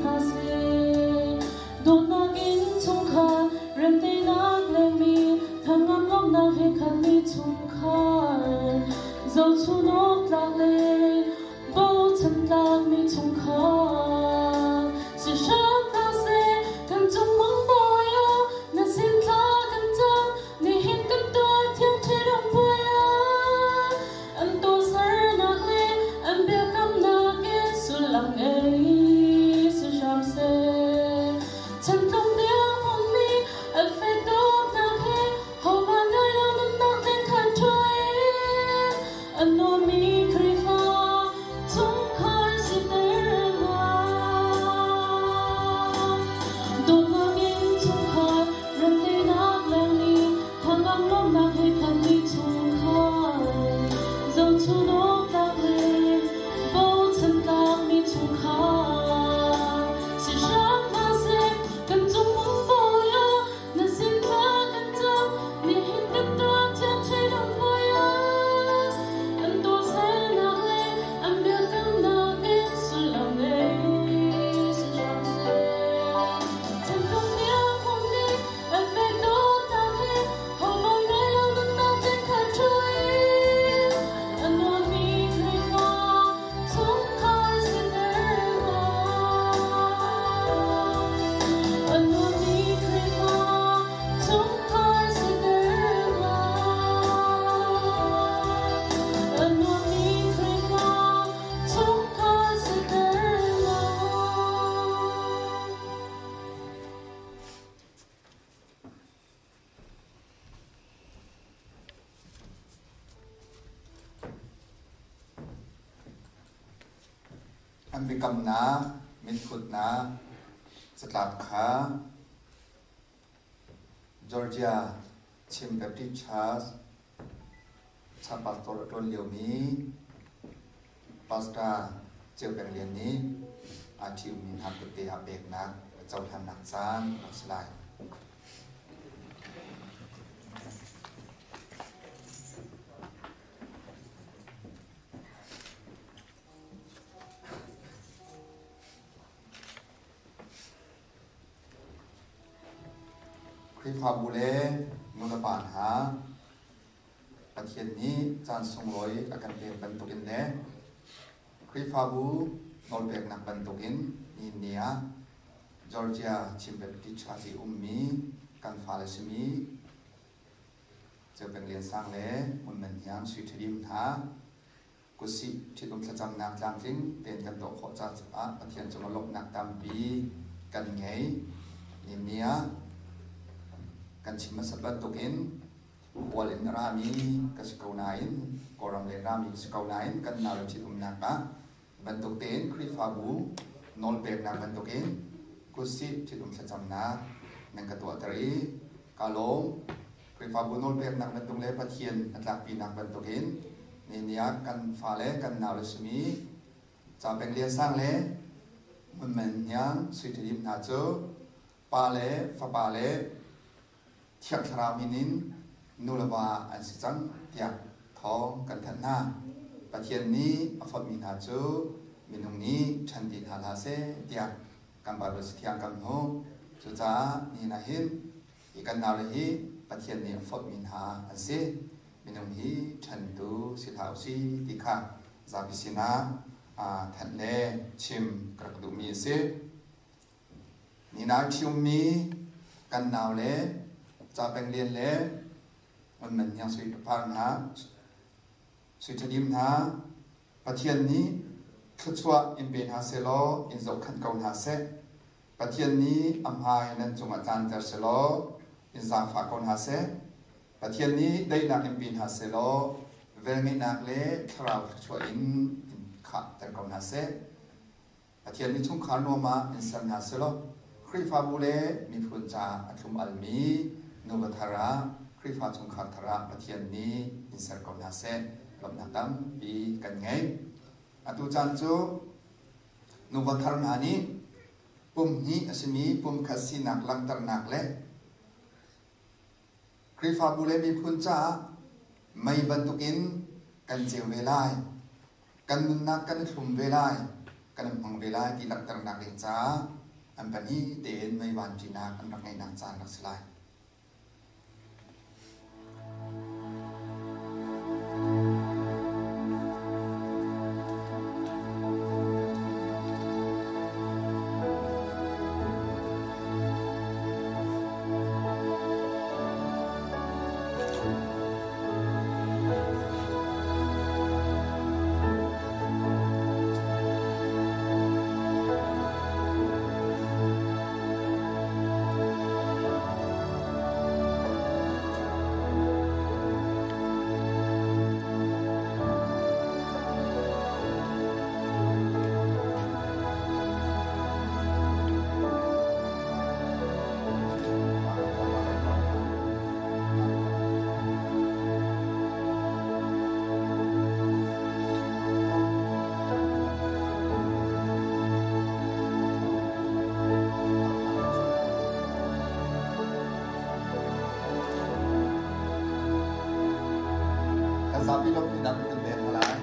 hna seh. Dawtnak in chungkhar remdaihnak lengmi thangam lawmhnak he khatmi chungkhar, zohchun awk tlak le bochan tlakmi chungkhar si hram hna seh. Kan cung mang bawi ah na sin thla kan cam, nihin kan tuah thiang ṭhitum puai ah an tuahsernak le an biakamnak in sullam ngei si hram seh. Chantlung tiang hmunmi an fek dawtnak he hohmanh ngai lo nunnak teng khan ṭhuai an nuammi Khrihfa chungkhar siter hna. Dawtnak in chungkhar remdaihnak lengmi thangam lawmhnak he khatmi chungkhar, zohchun awk tlak le bochan tlakmi chungkhar si hram hna seh. Kan cung mang bawi ah na sin thla kan cam, nihin kan tuah thiang ṭhitum puai ah an tuahsernak le an biakamnak in sullam ngei si hram seh. Chantlung tiang hmunmi an fek dawtnak he hohmanh ngai lo nunnak teng khan ṭhui a nuammi Khrihfa chungkhar siter hna. A nuammi Khrihfa chungkhar siter hna. A nuammi Khrihfa chungkhar siter hna. An biakamnak minthutnak catlap kha Georgia Chin Baptist Church chan pastor a ṭuan liomi Pastor Ceu Peng Lian nih aa ṭhiummi hna kut te ah peknak le cohlannak caan a rak si lai. Khrihfabu le nulepa hna, Pathian nih caan sunglawi a kan pek bantukin le Khrihfabu nawlpeknak bantukin nihin ni ah Georgia Chin Baptist Church i ummi kan fale simi. Ceu Peng Lian Sang le Ngun Man Hniang Sui Ṭha Dim hna kutsih ṭhitum thlacamnak tlamtling tein kan tuah khawh caah Pathian cungah lawmhnak tampi kan ngei. Nihin ah kan chim hmasat bantukin khual in a rami ka si ko nain Kawlram le rami ka si ko nain kan nau le ṭhitumnak ah bantuk tein Khrihfabu nawlpeknak bantukin kutsih ṭhitum thlacamnak nan ka tuahter i ka lawm. Khrihfabu nawlpeknak bantuk le Pathian hnatlakpinak bantukin nihin ah kan fale kan naule simi Ca Peng Lian Sang le Ngun Men Hniang Sui Ṭha Dim hna cu pa le fapa le Thiang Thlarau min in nu le va an si cang tiah thawng kan thanh hna. Pathian nih a fonhmi hna cu minung nih ṭhen ti hna hlah seh tiah kan Baibal Cathiang kan hmuh. Cucaah nihin ah hin Hi kan naule hi Pathian nih a fonhmi hna an si. Minung hi ṭhentu si hlah usih ti kha zapi sinah thanh le chim ka rak duhmi a si. Ni nai ṭhiummi kan naule Ca Peng Lian le Ngun Man Hniang Sui Par hna, Sui Ṭha Dim hna, Pathian nih thluachuah in pe hna sehlaw in zohkhenh ko hna seh. Pathian nih a hmai nan cungah tlanter sehlaw in zaangfah ko hna seh. Pathian nih daihnak in pe hna sehlaw velngeihnak le thlarau thluachuah in in khahter ko hna seh. Pathian nih chungkhar nuam ah in ser hna sehlaw Khrihfabu le miphun caah a thlum almi nuva thar ah Khrihfa chungkhar thar ah Pathian nih in ser ko hna seh. Lawmhnak tampi kan ngei. Atu caan cu nuva thar hna nih pum hnih a simi pumkhat sinak langhternak le Khrihfabu le miphun caah mei bantukin kan ceu ve lai, kan nunnak kan i thlum ve lai, kan i hmang ve lai ti langhternak ding caah an pahnih tein mei vanṭinak an rak ngeihnak caan rak si lai. Kan zapi lawmhnak kan pek hna lai.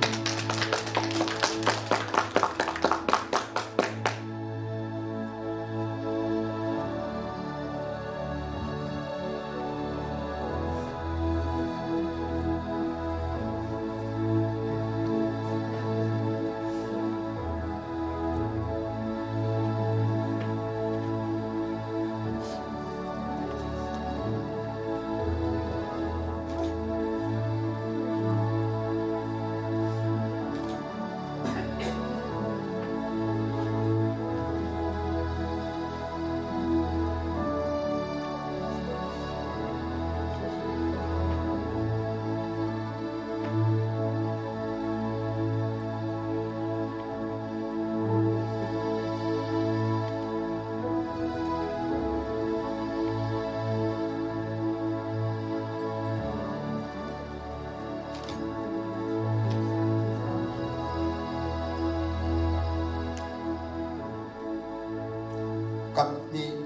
Kaphnih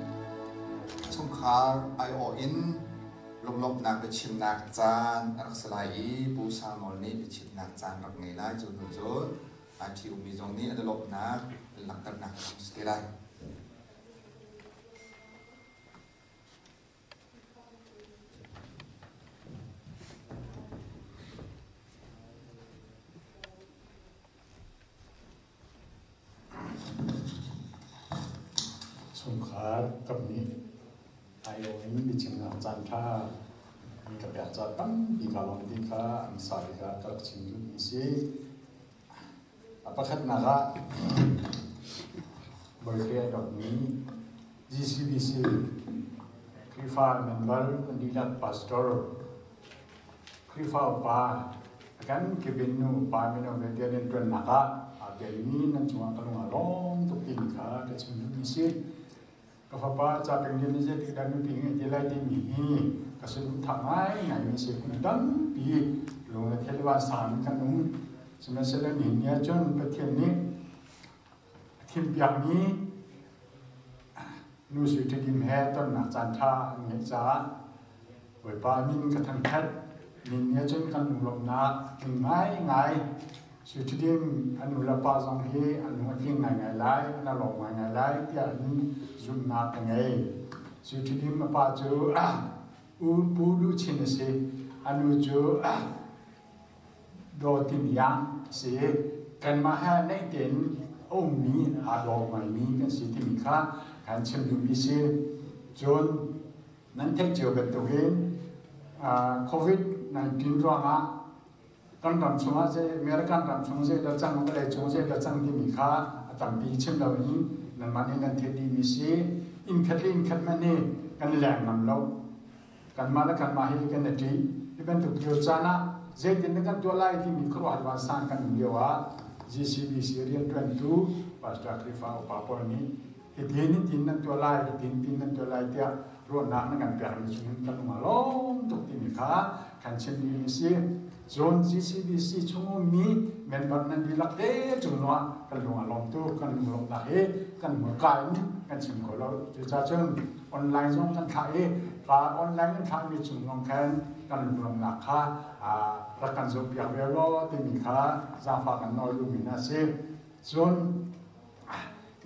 chungkhar aiawh in lunglawmhnak biachimnak caan a rak si lai i Pu Sang Nawl nih biachimnak caan rak ngei lai. Cu hnu cun aa ṭhi-ummi zong nih an i lawmhnak an langhternak a si te lai. Chungkhar kaphnih aiawh in biachimnak caanṭha An ka pek caah tampi kaa lawm ti kha an sa bik ah ka rak chim duhmi si. A pakhatnak ah Bawipa a dawtmi GCBC Khrihfa member nan dihlak pastor Khrihfa upa a kan kip in nu upa mino vialte rianṭuannak ah aa telmi nan cungah ka lung aa lawm tuk timi kha ka chim duhmi si. Ka fapa ca peng nih zeitik dah nupi ngeih te lai timi hi ka saduhthah ngaingaimi si. Kum tampi lung le thel vansang in kan um. Sihmanhsehlaw nihin ni ahcun Pathian nih a thimpiakmi nu Sui Ṭha he tonnak caan ṭha an ngeih caah Bawipa min ka thangṭhat. Nihin ni ahcun kan lunglawmhnak a tling ngaingai. Sui Ṭha a nu le pa zong hi an lung a tling ngaingai lai, an a lawm ngaingai lai tiah in zumhnak ka ngei. Sui Ṭha a pa cu U Pu Duh Chin a si. A nu cu Daw Tin Yang a si. Kanmah he naih tein a ummi, aa daw ngaimi kan si timi kha kan chim duhmi si. Cun nan theih cio bantukin COVID-19 ruangah kan ram chungah zei American ram chung zei dah cang vawlei cung zei dah cang timi kha a tampi chim loin nanmah nih nan theih dihmi si. Inn khat le inn khat hmanh hi kan leng ngam lo. Kanmah le kanmah hi kan i ṭih. Hi bantuk lio caan ah zeitin dah kan tuah lai timi khuaruahhar vansang kan um lio ah GCBC rianṭuantu Pastor Khrihfa upa pawl nih hitin hitin nan tuah lai, hitin hitin nan tuah lai tiah ruahnak nan kan pekmi chungin kan lung a lawm tuk timi kha kan chim dingmi a si. Cun GCBC chung ummi member nan dihlak te cung zongah kan lung a lawm tuk, kan lunglawmhnak hi kan hmurka in kan chim kho lo. Cucaah cun online zong kan thlah i ka online kan thlahmi chung zong khan kan lunglawmhnak kha rak kan zohpiak ve law timi kha zaangfah kan nawl duhmi hna a si. Cun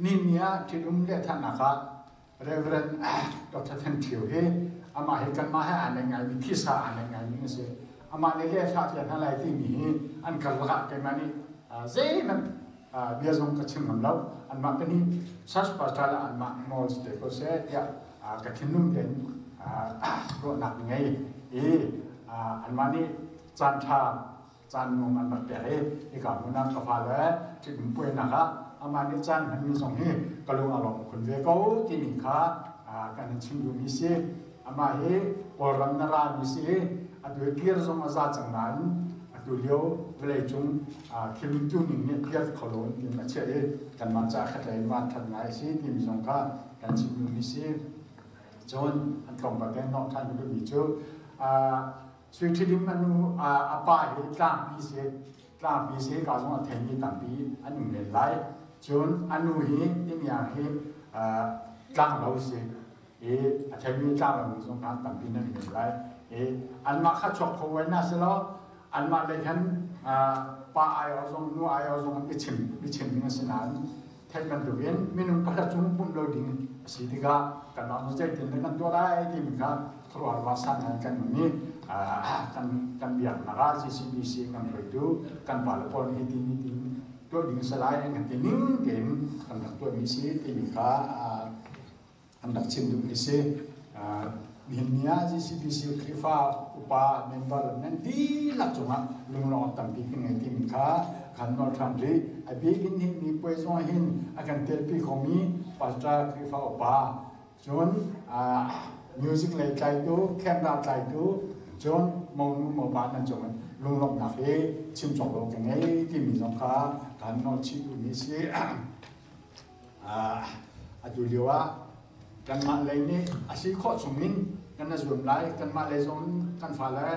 Nini ah ṭhitum lehthannak ah Reverend Dr. Than Ṭhio hi amah hi kanmah he aa naih ngaimi thisa aa naih ngaimi a si. Amah nih lehthlah piak hna lai timi hi an karlak ah keimah nih zeihmanh bia zong ka chim ngam lo. Anmah pahnih church pastor le anmah nawl si te ko seh tiah ka thinlung tein ruahnak ngei i anmah nih caan ṭha caan nuam an rak pek i hika hmun ah ka fale ṭhitum puainak ah amah nih caan hmanmi zong hi ka lung a lawm khun ve ko timi kha kan in chim duhmi si. Amah hi Kawlram na rami si i atu hi kir zong a za cang nain atu lio vawleicung thil tuning nih kir kho lo in tim a chiah i kanmah ca khatlei van ṭhat ngai a si timi zong kha kan chim duhmi si. Cun an tlawmpal te nawh ṭhan duhmi cu Sui Ṭhidim a nu a pa hi tlangpi si tlangpi si ka zong a theimi tampi an um len lai. Cun a nu hi Timiang hi tlanglo si i a theimi tlanglo mi zong kha tampi nan um lai. I anmah kha chuak kho ve na si lo anmah lei khan pa ai zong nu ai zong biachim biachim ding a si nain theih bantukin minung pakhat cung pumh lo ding a si tikah kanmah zong zeitin dah kan tuah lai timi kha khuaruahhar san ngai kan um i kan kan biaknak ah GCBC kan hruaitu kan pale pawl nih hitin hitin tuah ding si lai an kan ti ning tein kan rak tuahmi si timi kha an rak chim duhmi si. Nihin ni ah GCBC Khrihfa upa member nan dihlak cungah lunglawng tampi kan ngei timi kha kan nawl ṭhan rih. A bik in hin mi puai zong hin a kan telpi khomi pastor Khrihfa upa cun music lei tlaitu, camera tlaitu, cun monu mopa nan cung in lunglawmhnak hi chim cawk lo ka ngei timi zong kha kan nawl chih duhmi si. Atu lio ah kanmah lei nih a si khawh chungin kan i zuam lai. Kanmah lei zong kan fale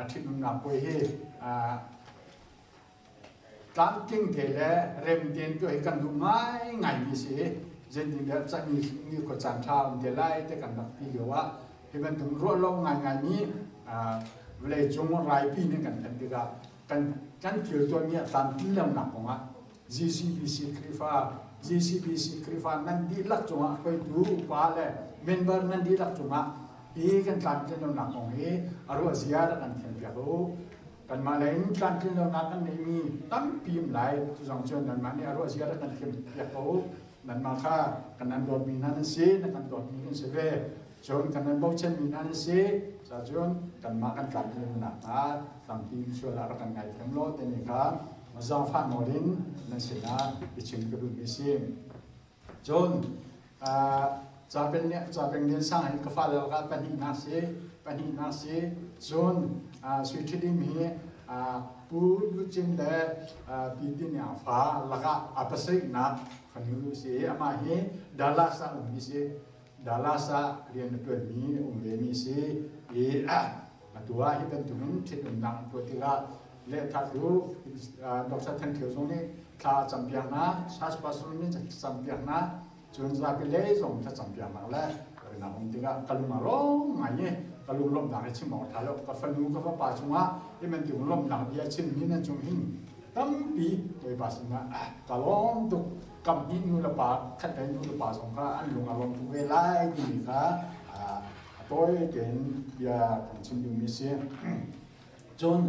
ṭhitumnak puai hi tlamtling te le rem tein tuah hi kan duh ngaingaimi si. Zeitindah cami ni khua caan ṭha um te lai te kan rak ti lio ah hi bantuk ruah lo ngaingaimi vawleicung raipi nih kan phanh tikah kan kan thil tuahmi a tlamtlin lonak kongah GCBC Khrihfa GCBC Khrihfa nan dihlak cungah hruaitu upa le member nan dihlak cungah hi kan tlamtlin lonak kong hi a ruah zia rak kan thiampiak u. Kanmah lei in tlamtlin lonak kan neihmi tampi um lai. Cu zong cun nanmah nih a ruah zia rak kan thiampiak ko u. Nanmah kha kan nan dawtmi hna nan si, na kan dawtmi kan si ve. Cun kan nan bochanmi hna nan si. Cacun kanmah kan tlamtlin nakhnga tampi sual ah rak kan ngaithiam law timi kha zaangfah nawl in nan sinah i chim ka duhmi si. Cun Capeng Lian Sang hi ka fale lakah pahnihnak si, pahnihnak si. Cun Sui Ṭhidim hi Pu Lu Cin le Pi Tin Iang fa lakah a pasarihnak fanu si. Amah hi Dallas ah ummi si. Dallas ah rian a ṭuanmi um vemi si i atu ah hi bantukin ṭhitumnak an tuah tikah lehthatu Dr. Than Thio zong nih thla a campiak hna, church pastor nih campiak hna, cun zapi lei zong thla campiak hna le nak um tikah ka lung a rawng ngai i ka lung lawmhnak hi chim awk ṭha lo. Ka fanu ka fapa cungah hi bantuk lawmhnak bia chimmi nan cung hin tampi Bawipa sinah ka lawm tuk. Kam hnih nu le pa khat lei nu le pa zong kha an lung a lawm tuk ve lai timi kha a tawi tein bia kan chim duhmi a si. Cun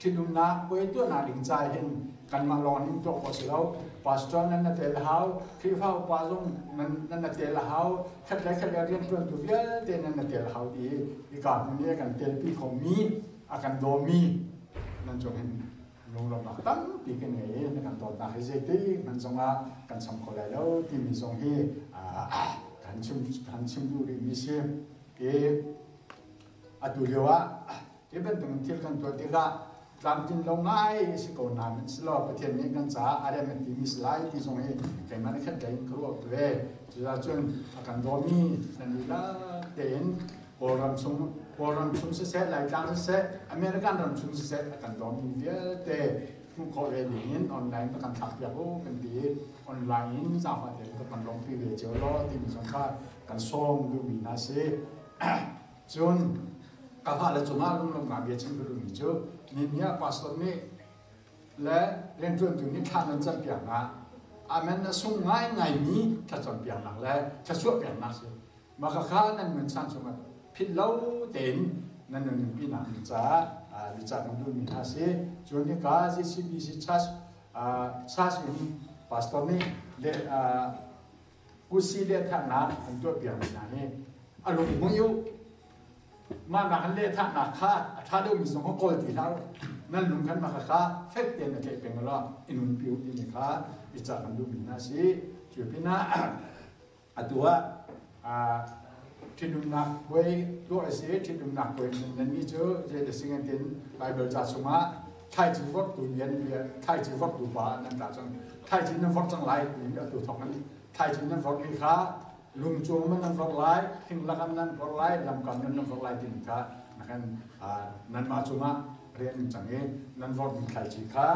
ṭhitumnak puai tuahnak ding ca hin kanmah lawng nih tuah khawh si lo. Pastor nan na tel hau, Khrihfa upa zong nan na tel hau, khat le khat le rianṭuantu vialte nan na tel hau ti hika hmun i a kan telpi khomi, a kan dawmi nan cung hin lunglawmhnak tampi kan ngei i na kan dawtnak hi zeitik hmanh zongah kan cham kho lai lo timi zong hi kan chim kan chim duh rihmi si. I atu lio ah hi bantuk thil kan tuah tikah tlamtlin lo ngai si ko nain silo Pathian nih kan caah a rem a timi si lai ti zong hi keimah nih khat in ka ruah ve. Cucaah cun a kan dawmi nan dihlak tein Kawlram chung Kawlram chung siseh Laitlang siseh American ram chung siseh a kan dawmi vialte hmuh khawh ve ding in online ka kan thlak piak u kan ti i online in zaangfah tein ka kan lawmpi ve cio law timi zong kha kan sawm duhmi hna si. Cun ka fale cungah lunglawmhnak bia chim ka duhmi cu nihin ah pastor nih le rianṭuantu nih thla nan campiak hna. Amen a sung ngaingaimi thlacampiaknak le thluachuahpiaknak si. Mah khakha nan nun caan chungah philh lo tein nan nunpi nak ding caah biacah kan duhmi hna si. Cun hika ZCBC Church church in pastor nih le kusi lehthahnak an tuahpiakmi hna hi a lung hmui u. Mah nak an lehthahnak kha a ṭha deuhmi zong kha kawl ti hlah u. Nan lung khan mah kha fek tein a tlaih peng law i nunpi u timi kha biacah kan duhmi hna a si. Cu pinah atu ah ṭhitumnak puai tuah a si. Ṭhitumnak puai nannih cu zei si ngan tin Baibal ca chungah thlaici vorhtu lian thlaici vorhtu pa nan tla cang. Thlaici nan vorh cang lai tiin atu thawk in thlaici nan vorhmi kha lung cung man nan vorh lai, thing lakam nan vorh lai, lamkam nan nan vorh lai timi kha nakan nanmah cungah rian cang i nan vorhmi thlaici kha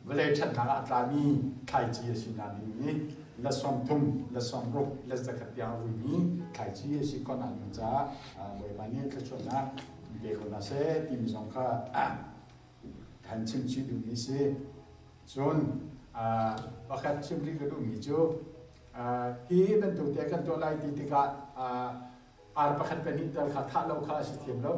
vawlei ṭhatnak ah a tlami thlaici a si na ding i la 30, la 60, la 100 tiang a vuimi thlaici a si khawh nak ding caah Bawipa nih thluachuahnak pe ko hna seh timi zong kha kan chim chih duhmi si. Cun pakhat chim rih ka duhmi cu hi bantuk te kan tuah lai ti tikah ar pakhat pahnih tal kha thah lo kha a si thiam lo.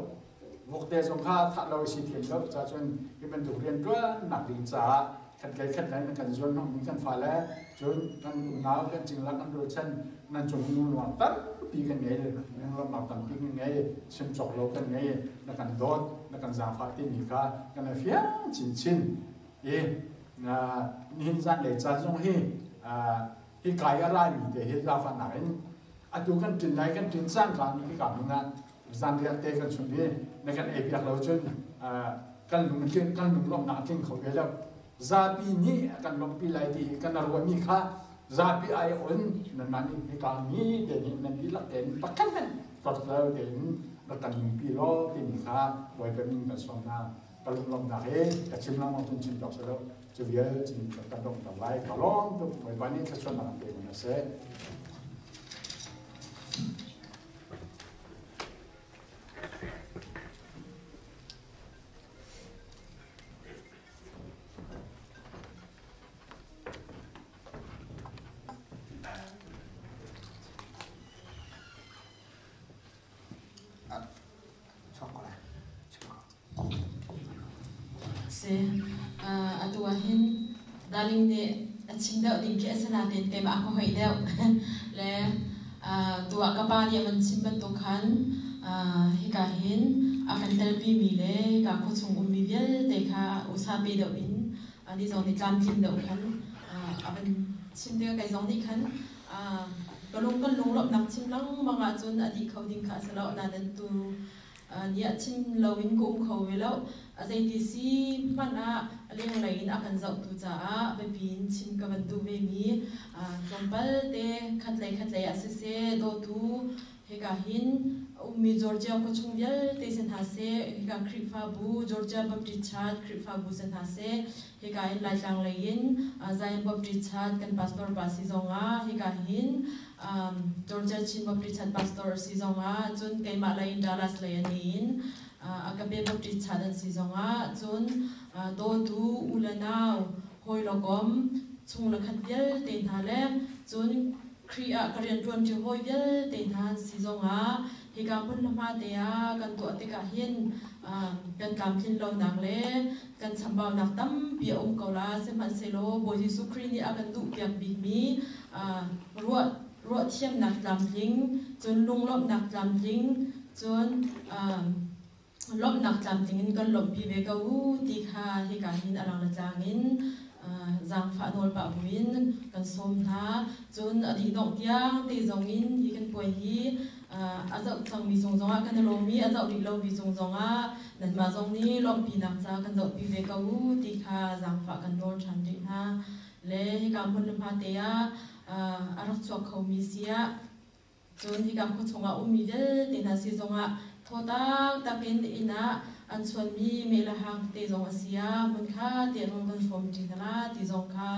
Vokte zong kha thah lo a si thiam lo. Ca cun hi bantuk rianṭuannak ding caah khatlei khatlei nan kan zuanhnawhmi kan fale cun kan unau kan cingla kan rualchan nan cung lungluang tampi kan ngei lunglawmhnak tampi kan ngei chim cawk lo kan ngei na kan dawt na kan zaangfah timi kha kan i fiang chinchin i nihin zanlei caan zong hi hi kai a laimi te hi zaangfahnak in atu kan ṭin lai kan ṭin cangka ni ka hmun ah zanriah te kan chun i na kan ei piak lo cun kan lung kan lunglawmhnak a tling kho ve lo. Zapi nih a kan lawmhpi lai ti kan ruahmi kha zapi ai on nanmah nih hika mi te nih nan dihlak tein pakhat hmanh tlot lo tein rak kan nunpi law timi kha Bawipa min kan sawm hna. Ka lunglawmhnak hi ka chim lengmang cun chim cawk si lo. Cu vial cun kan donghter lai. Ka lawm tuk. Bawipa nih thluachuahnak an pe hna seh. Si. Atu ah hin darling nih a chim deuh ding khi a si nain keimah ka hoih deuh. Le tu ah ka pa nih a van chim bantuk khan Hika hin a kan telpimi le hika khuachung ummi vialte kha usa pe deuh in ani zong nih tlamtlin deuh khan a van chim tikah kei zong nih khan ka lung kan lunglawmhnak chim lengmang ahcun a dih kho ding kha a si lo. Nain tu nih a chim loin ka um kho ve lo. A zeiti si hmanh ah a lenglei in a kan zohtu caah biapi in chim ka van duh vemi tlawmpal te khatlei khatlei ah siseh dawtu hika hin a ummi Georgia khuachung vialte si hna seh, hika Khrihfabu Georgia Baptist Church Khrihfabu si hna seh, hika hin Laitlang lei in Zion Baptist Church kan pastor pa si zongah hika hin Georgia Chin Baptist Church pastor si zongah cun keimah lei in Dallas lei an in Agape Baptist Church an si zongah cun dawtu u le nau hawi le kom chung le khat vialte hna le cun Khrih ah ka rianṭuanṭi hawi vialte hna an si zongah hika hmun le hma te ah kan tuah tikah hin kan tlamtlin lonak le kan chambaunak tampi a um ko la. Sihmanhsehlaw Bawi Jesuh Khrih nih a kan duhpiak bikmi ruah ruahthiamnak tlamtling, cun lunglawmhnak tlamtling, cun lawmhnak tlamtling in kan lawmhpi ve ko u ti kha hika hin a lang le tlang in zaangfah nawl pah buin kan sawm hna. Cun a dih dongh tiang te zong in hi kan puai hi a zoh cangmi cung zongah kan i lawm i a zoh rih lomi cung zongah nanmah zong nih lawmhpinak ca kan zohpi ve ko u ti kha zaangfah kan nawl ṭhan rih hna. Le hika hmun le hma te ah a rak chuak khomi si ah cun hika khua chungah ummi vialte hna si zongah thaw taktak in inn ah an chuanmi meh le hang tete zong a si ah hmun kha te an kan hrawm ṭi hna la ti zong kha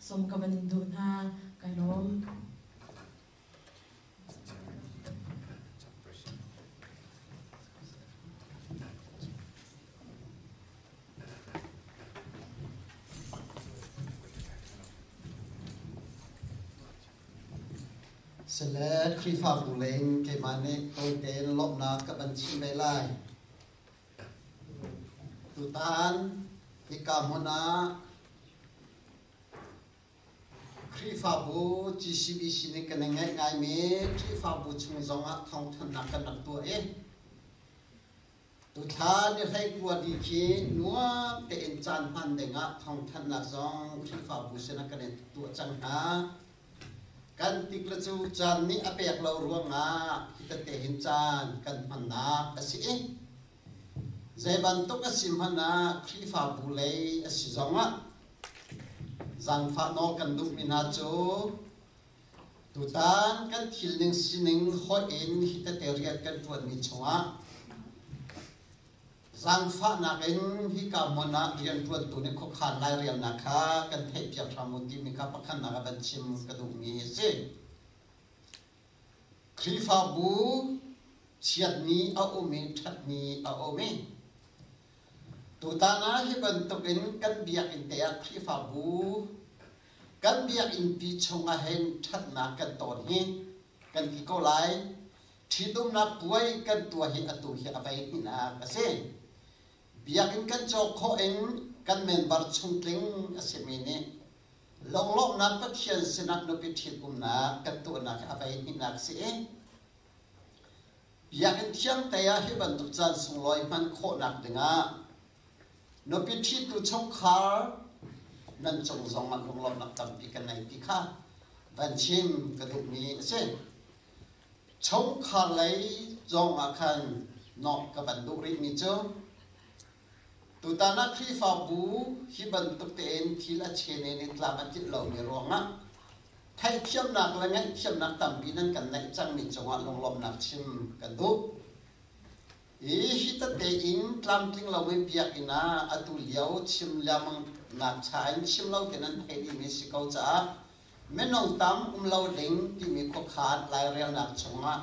sawm ka van in duh hna. Kai lawm. Sile Khrihfabu leng keimah nih tawite in lawmhnak ka van chim ve lai. Tutan hika hmun ah Khrihfabu GCBC nih kan i ngeih ngaimi Khrihfabu chung zongah thawngthanhnak kan rak tuah i Tuthla ni hleikua dih khi nuam tein caan hman dingah thawngthanhnak zong Khrihfabu sinah kan in tuah cang hna. Kan tik le cu caan nih a pek lo ruangah hi tete hin caan kan hmannak a si i zei bantuk a si hmanh ah Khrihfabu lei a si zongah zaangfah nawl kan duhmi hna cu Tutan kan thil ning sining hoih in hi tete rian kan ṭuanmi chungah zaangfahnak in hika hmun ah rianṭuantu nih khuakhan lairelnak kha kan theihpiak hram u timi kha pakhatnak ah van chim ka duhmi a si. Khrihfabu chiatni a um i ṭhatni a um i tutan ah hi bantukin kan biakinn te ah Khrihfabu Kan biakinnpi chungah hin ṭhatnak kan tawn hi kan ti ko lai. Ṭhitumnak puai kan tuah hi atu hi a vei hnihnak a si. Biakinn kan cawk khawh in kan member chungtling a simi nih lunglawmhnak Pathian sinah nupi ṭhitumnak kan tuahnak hi a vei hnihnak a si i biakinn thiang te ah hi bantuk caan sunglawi hman khawhnak dingah Nupi ṭhitu chungkhar nan cung zongah lunglawmhnak tampi kan nei ti kha van chim ka duhmi a si. Chungkhar lei zongah khan nawh ka van duh rihmi cu tutan ah Khrihfabu hi bantuk tein thil a chenen in tlam a tlinh lomi ruangah theihthiamnak le ngaihthiamnak tampi nan kan neih cangmi cungah lunglawmhnak chim kan duh. Hi tete in tlamtling lomi biakinn ah atu lio chim lengmangnak cha in chim lo te nan theih dihmi si ko caah minung tam um lo ding timi khuakhan lairelnak chungah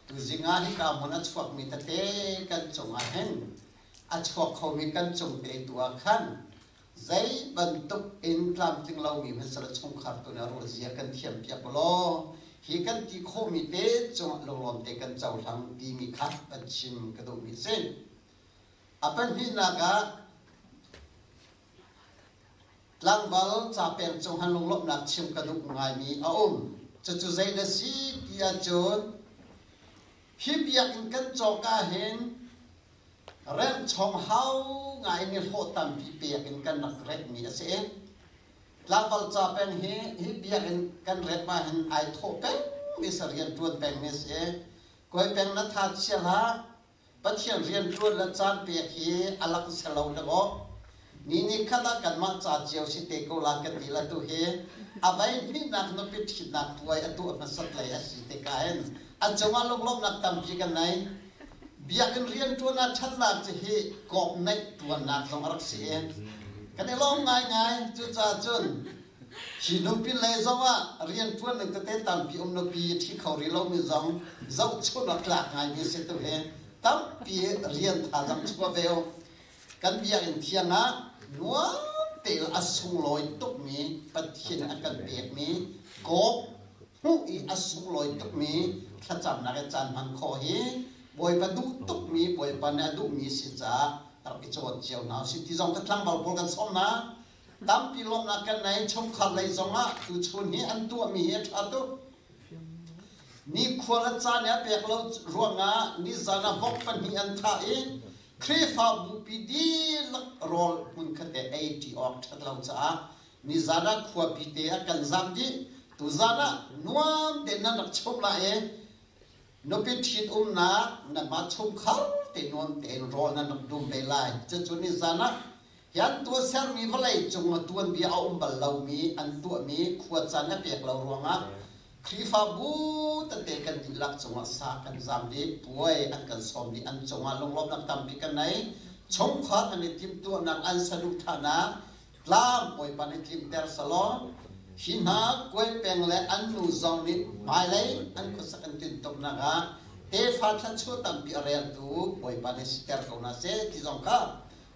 tuzing ah hika hmun a chuakmi tete kan cungah hin a chuak khomi kan cung te tu ah khan zei bantuk in tlamtling lomi hmasala chungkhar tu na ruah zia kan thiam piak law hi kan ti khawhmi te cungah lunglawm te kan cohlang timi kha kan chim ka duhmi si. A pahnihnak ah tlangval ca peng cung han lunglawmhnak chim ka duh ngaimi a um. Cucu zei na si ti ahcun. Hi biakinn kan cawk ahhin remhchom hau ngai in hlawh tampi pek in kan rak remhmi a si. Tlangval ca peng hi hi biakinn kan remh ahhin ai thawh pengmi si, rianṭuan pengmi a si. Kawi peng na tha chia hlah. Pathian rianṭuan le caan pek hi a lang si lo dakaw. Ni ni khat ah kanmah ca cio si te ko la ka ti la tu hi a vei hnihnak nupi ṭhitnak puai a tuah hmasat lei a si tikah hin a cungah lunglawmhnak tampi kan nei. Biakinn rianṭuan ah ṭhatnak cu hi kawp neih ṭuannak zong a rak si i kan i lawm ngaingai. Cucaah cun Hi nupi lei zongah rianṭuan ning tete tampi um nupi ṭhi kho rih lomi zong zohchunh a tlak ngaimi si tu hi tampi rian thazaang chuah ve u. Kan biakinn thiang ah nuam tein a sunglawi tukmi Pathian a kan pekmi kawp hmuh i a sunglawi tukmi thlacamnak i caan hman khawh hi Bawipa duh tukmi Bawipa nih a duhmi si caah rak i cawn cio hna usih ti zong ka tlangval pawl kan sawm hna. Tampi lawmhnak kan nei. Chungkhar lei zongah tuchun hi an tuahmi hi a ṭha tuk. Nikhua le caan i a pek lo ruangah nizan ah vok pahnih an thah i Khrihfabu pi dihlak rawl hmunkhat te ei ṭi awk ṭhat lo caah nizan ah khuapi te ah kan zam dih. Tuzan ah nuam tein nan rak chumh lai i nupi ṭhit umnak nanmah chungkhar te nuam tein rawl nan rak dum ve lai. Cucu nizan ah Hi an tuahsermi vawlei cung ah tuanbia a um bal lomi an tuahmi khuacaan a pek lo ruangah Khrihfabu tete kan dihlak cungah sa kan zam dih, puai an kan sawm dih, an cungah lunglawmhnak tampi kan nei. Chungkhar an i timhtuahnak, an saduhthahnak tlang Bawipa nih tlinter selaw hi hna kuai peng le an nu zong nih hmailei an khuasak an tintuknak ah tefa thluachuah tampi a reltu Bawipa nih siter ko hna seh ti zong kha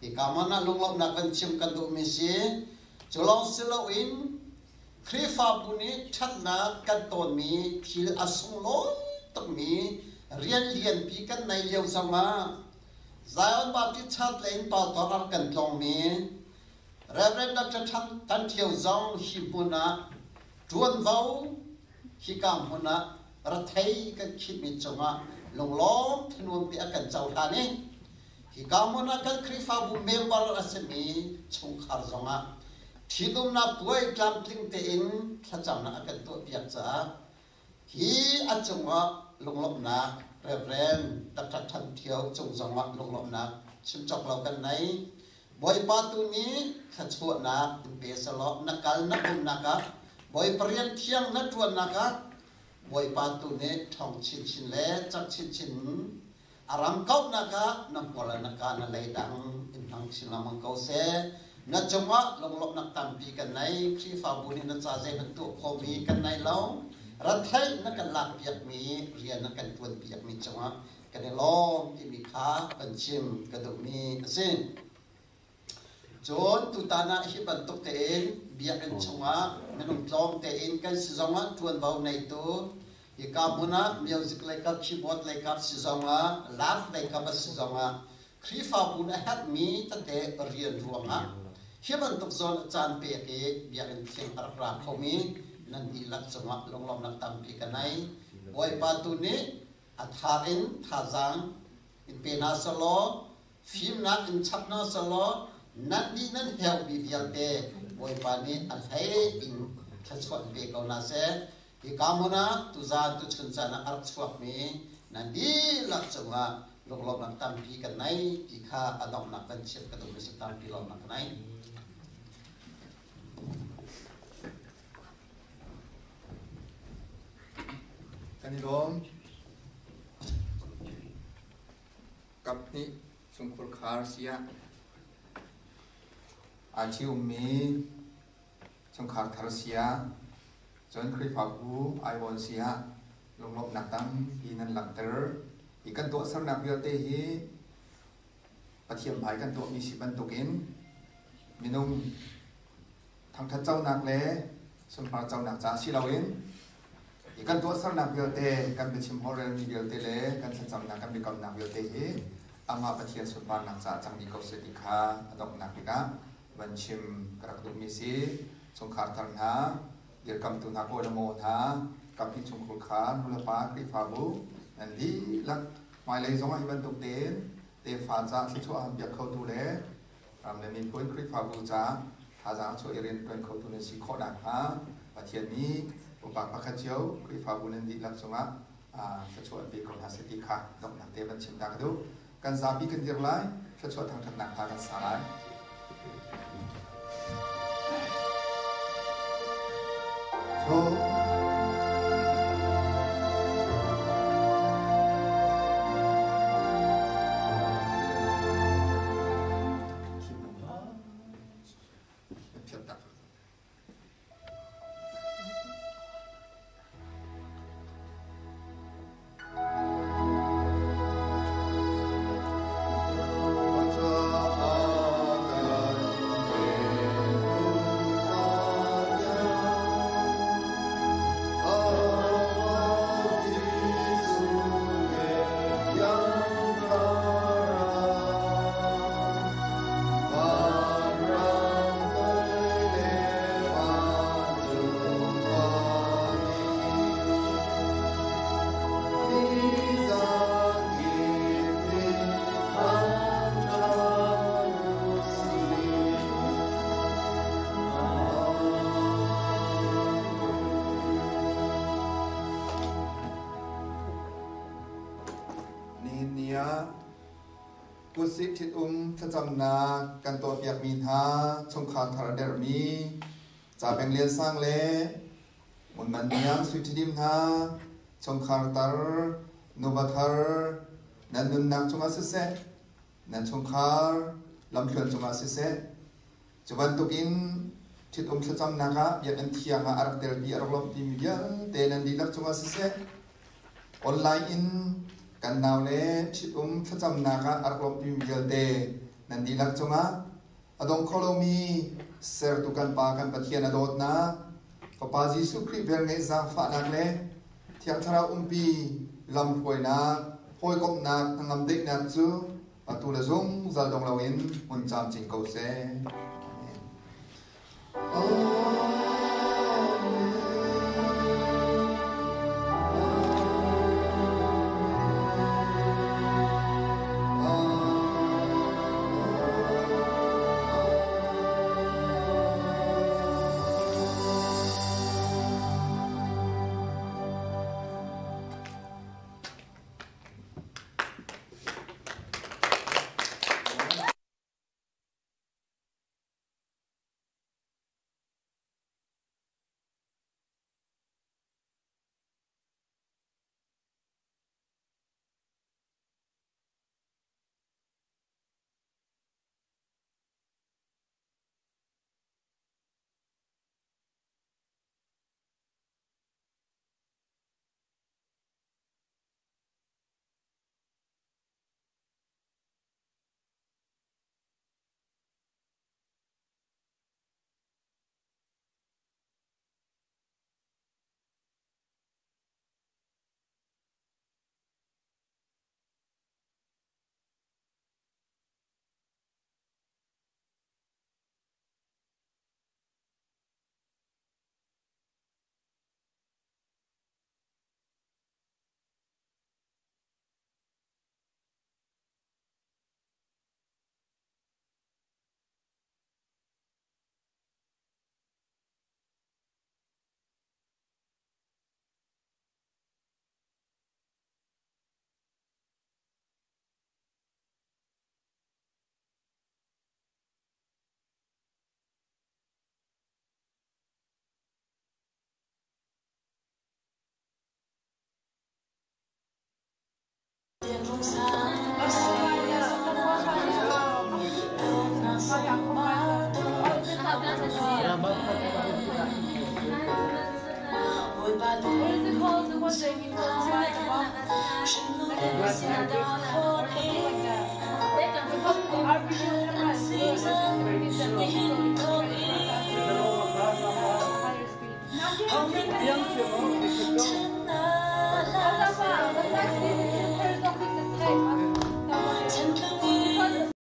Hika hmanh ah lunglawmhnak kan chim kan duhmi si. Cu lawng si loin Khrihfabu nih ṭhatnak kan tawnmi thil a sunglawi tukmi rian lianpi kan nei lio zongah Zion Baptist Church lei in pastor a rak kan tlawngmi Reverend Dr. Tan Ṭhio zong hi hmun ah ṭuanvo hika hmun ah rethei kan khitmi cungah lunglawm thanuam te a kan cohlan i Hika hmun ah kan Khrihfabu member a simi chungkhar zongah ṭhitumnak puai tlamtling tein thlacamnak a kan tuahpiak caah hi a cungah lunglawmhnak Reverend Dr. Than Thio cung zongah lunglawmhnak chim cawk lo kan nei. Bawipa tu nih thluachuahnak in pe selaw na kal na umnak ah Bawipa rian thiang na ṭuannak ah Bawipa tu nih ṭhawng chinchin le cak chinchin A ram kauhnak ah na hmual na ka na leidang in hmang chin lengmang ko seh. Na cungah lunglawmhnak tampi kan nei. Khrihfabu nih na ca zeihmanh tuah khawhmi kan nei lo. Retheih na kan lakpiakmi, rian na kan ṭuanpiakmi cungah kan i lawm timi kha kan chim ka duhmi a si. Cun tutan ah hi bantuk tein biakinn chungah minung tlawm tein kan si zongah ṭuanvo neitu hika hmun ah music leikap, keyboard leikap si zongah, laugh leikap a si zongah Khrihfabu nih a herhmi tete rian ruangah hi bantuk zawn caan pek i biakinn thiang a rak ra khomi nan dihlak cungah lunglawmhnak tampi ka nei. Bawipa tu nih a thar in thazaang in pe hna selaw Fimnak in chap hna sehlaw nan nih nan herhmi vialte Bawipa nih a hlei in thluachuah in pe ko hna seh. Hika hmun ah tuzaan tuchun caan ah a rak chuakmi nan dihlak cungah lunglawmhnak tampi kan nei ti kha a donghnak kan chimh ka duhmi si tampi lawmhnak ka nei. Kan i lawm. Kaphnih chungkhur khar siah aa ṭhiummi chungkhar thar siah cun Khrihfabu aiawn siah lunglawmhnak tampi nan langhter. Hi kan tuahsernak vialte hi Pathian hmai kan tuahmi si bantukin minung thangṭhat conak le sunpar conak ca si loin hi kan tuahsernak vialte, kan biachim holhrelmi vialte le kan thlacamnak, kan biakamnak vialte hi amah Pathian sunparnak caah cang dih ko seh ti kha a donghnak bik ah van chim ka rak duhmi si. Chungkhar thar hna, dirkamtu hna, kawi le maw hna, kaphnih chungkhur kha nulepa, Khrihfabu, Nan dihlak hmailei zongah hi bantuk tein tefa ca thluachuah han piak khotu le ram le miphun Khrihfabu ca thazaang chuah i rian ṭuan khotu nan si khawh nakhnga Pathian nih pumpak pakhat cio Khrihfabu nan dihlak cungah thluachuah an pe ko hna seh ti kha donghnak te van chim ta ka duh. Kan zapi kan dir lai, thluachuah thangṭhatnak hla kan sa lai. Nihin ni ah kutsih ṭhitum thlacamnak kan tuahpiakmi hna chungkhar thar a derhmi Ca Peng Lian Sang le Ngun Man Niang Sui Ṭhidim hna chungkhar tar nuva thar nan nunnak cungah siseh nan chungkhar lamthluan cungah siseh cu bantukin ṭhitum thlacamnak ah biakinn thiang ah a rak telpi a rak lawmhpimi vialte nan dihlak cungah siseh online in kan nau le ṭhitum thlacamnak ah a rak lawmhpimi vialte nan dihlak cungah a dong kho lomi sertu kan Pa kan Pathian a dawtnak Fapa Jesuh Khrih velngeih zaangfahnak le Thiang Thlarau umpi lamhruainak hawikomhnak hnangam daihnak cu atu le zungzal dong loin hmun camcin ko seh. Amen.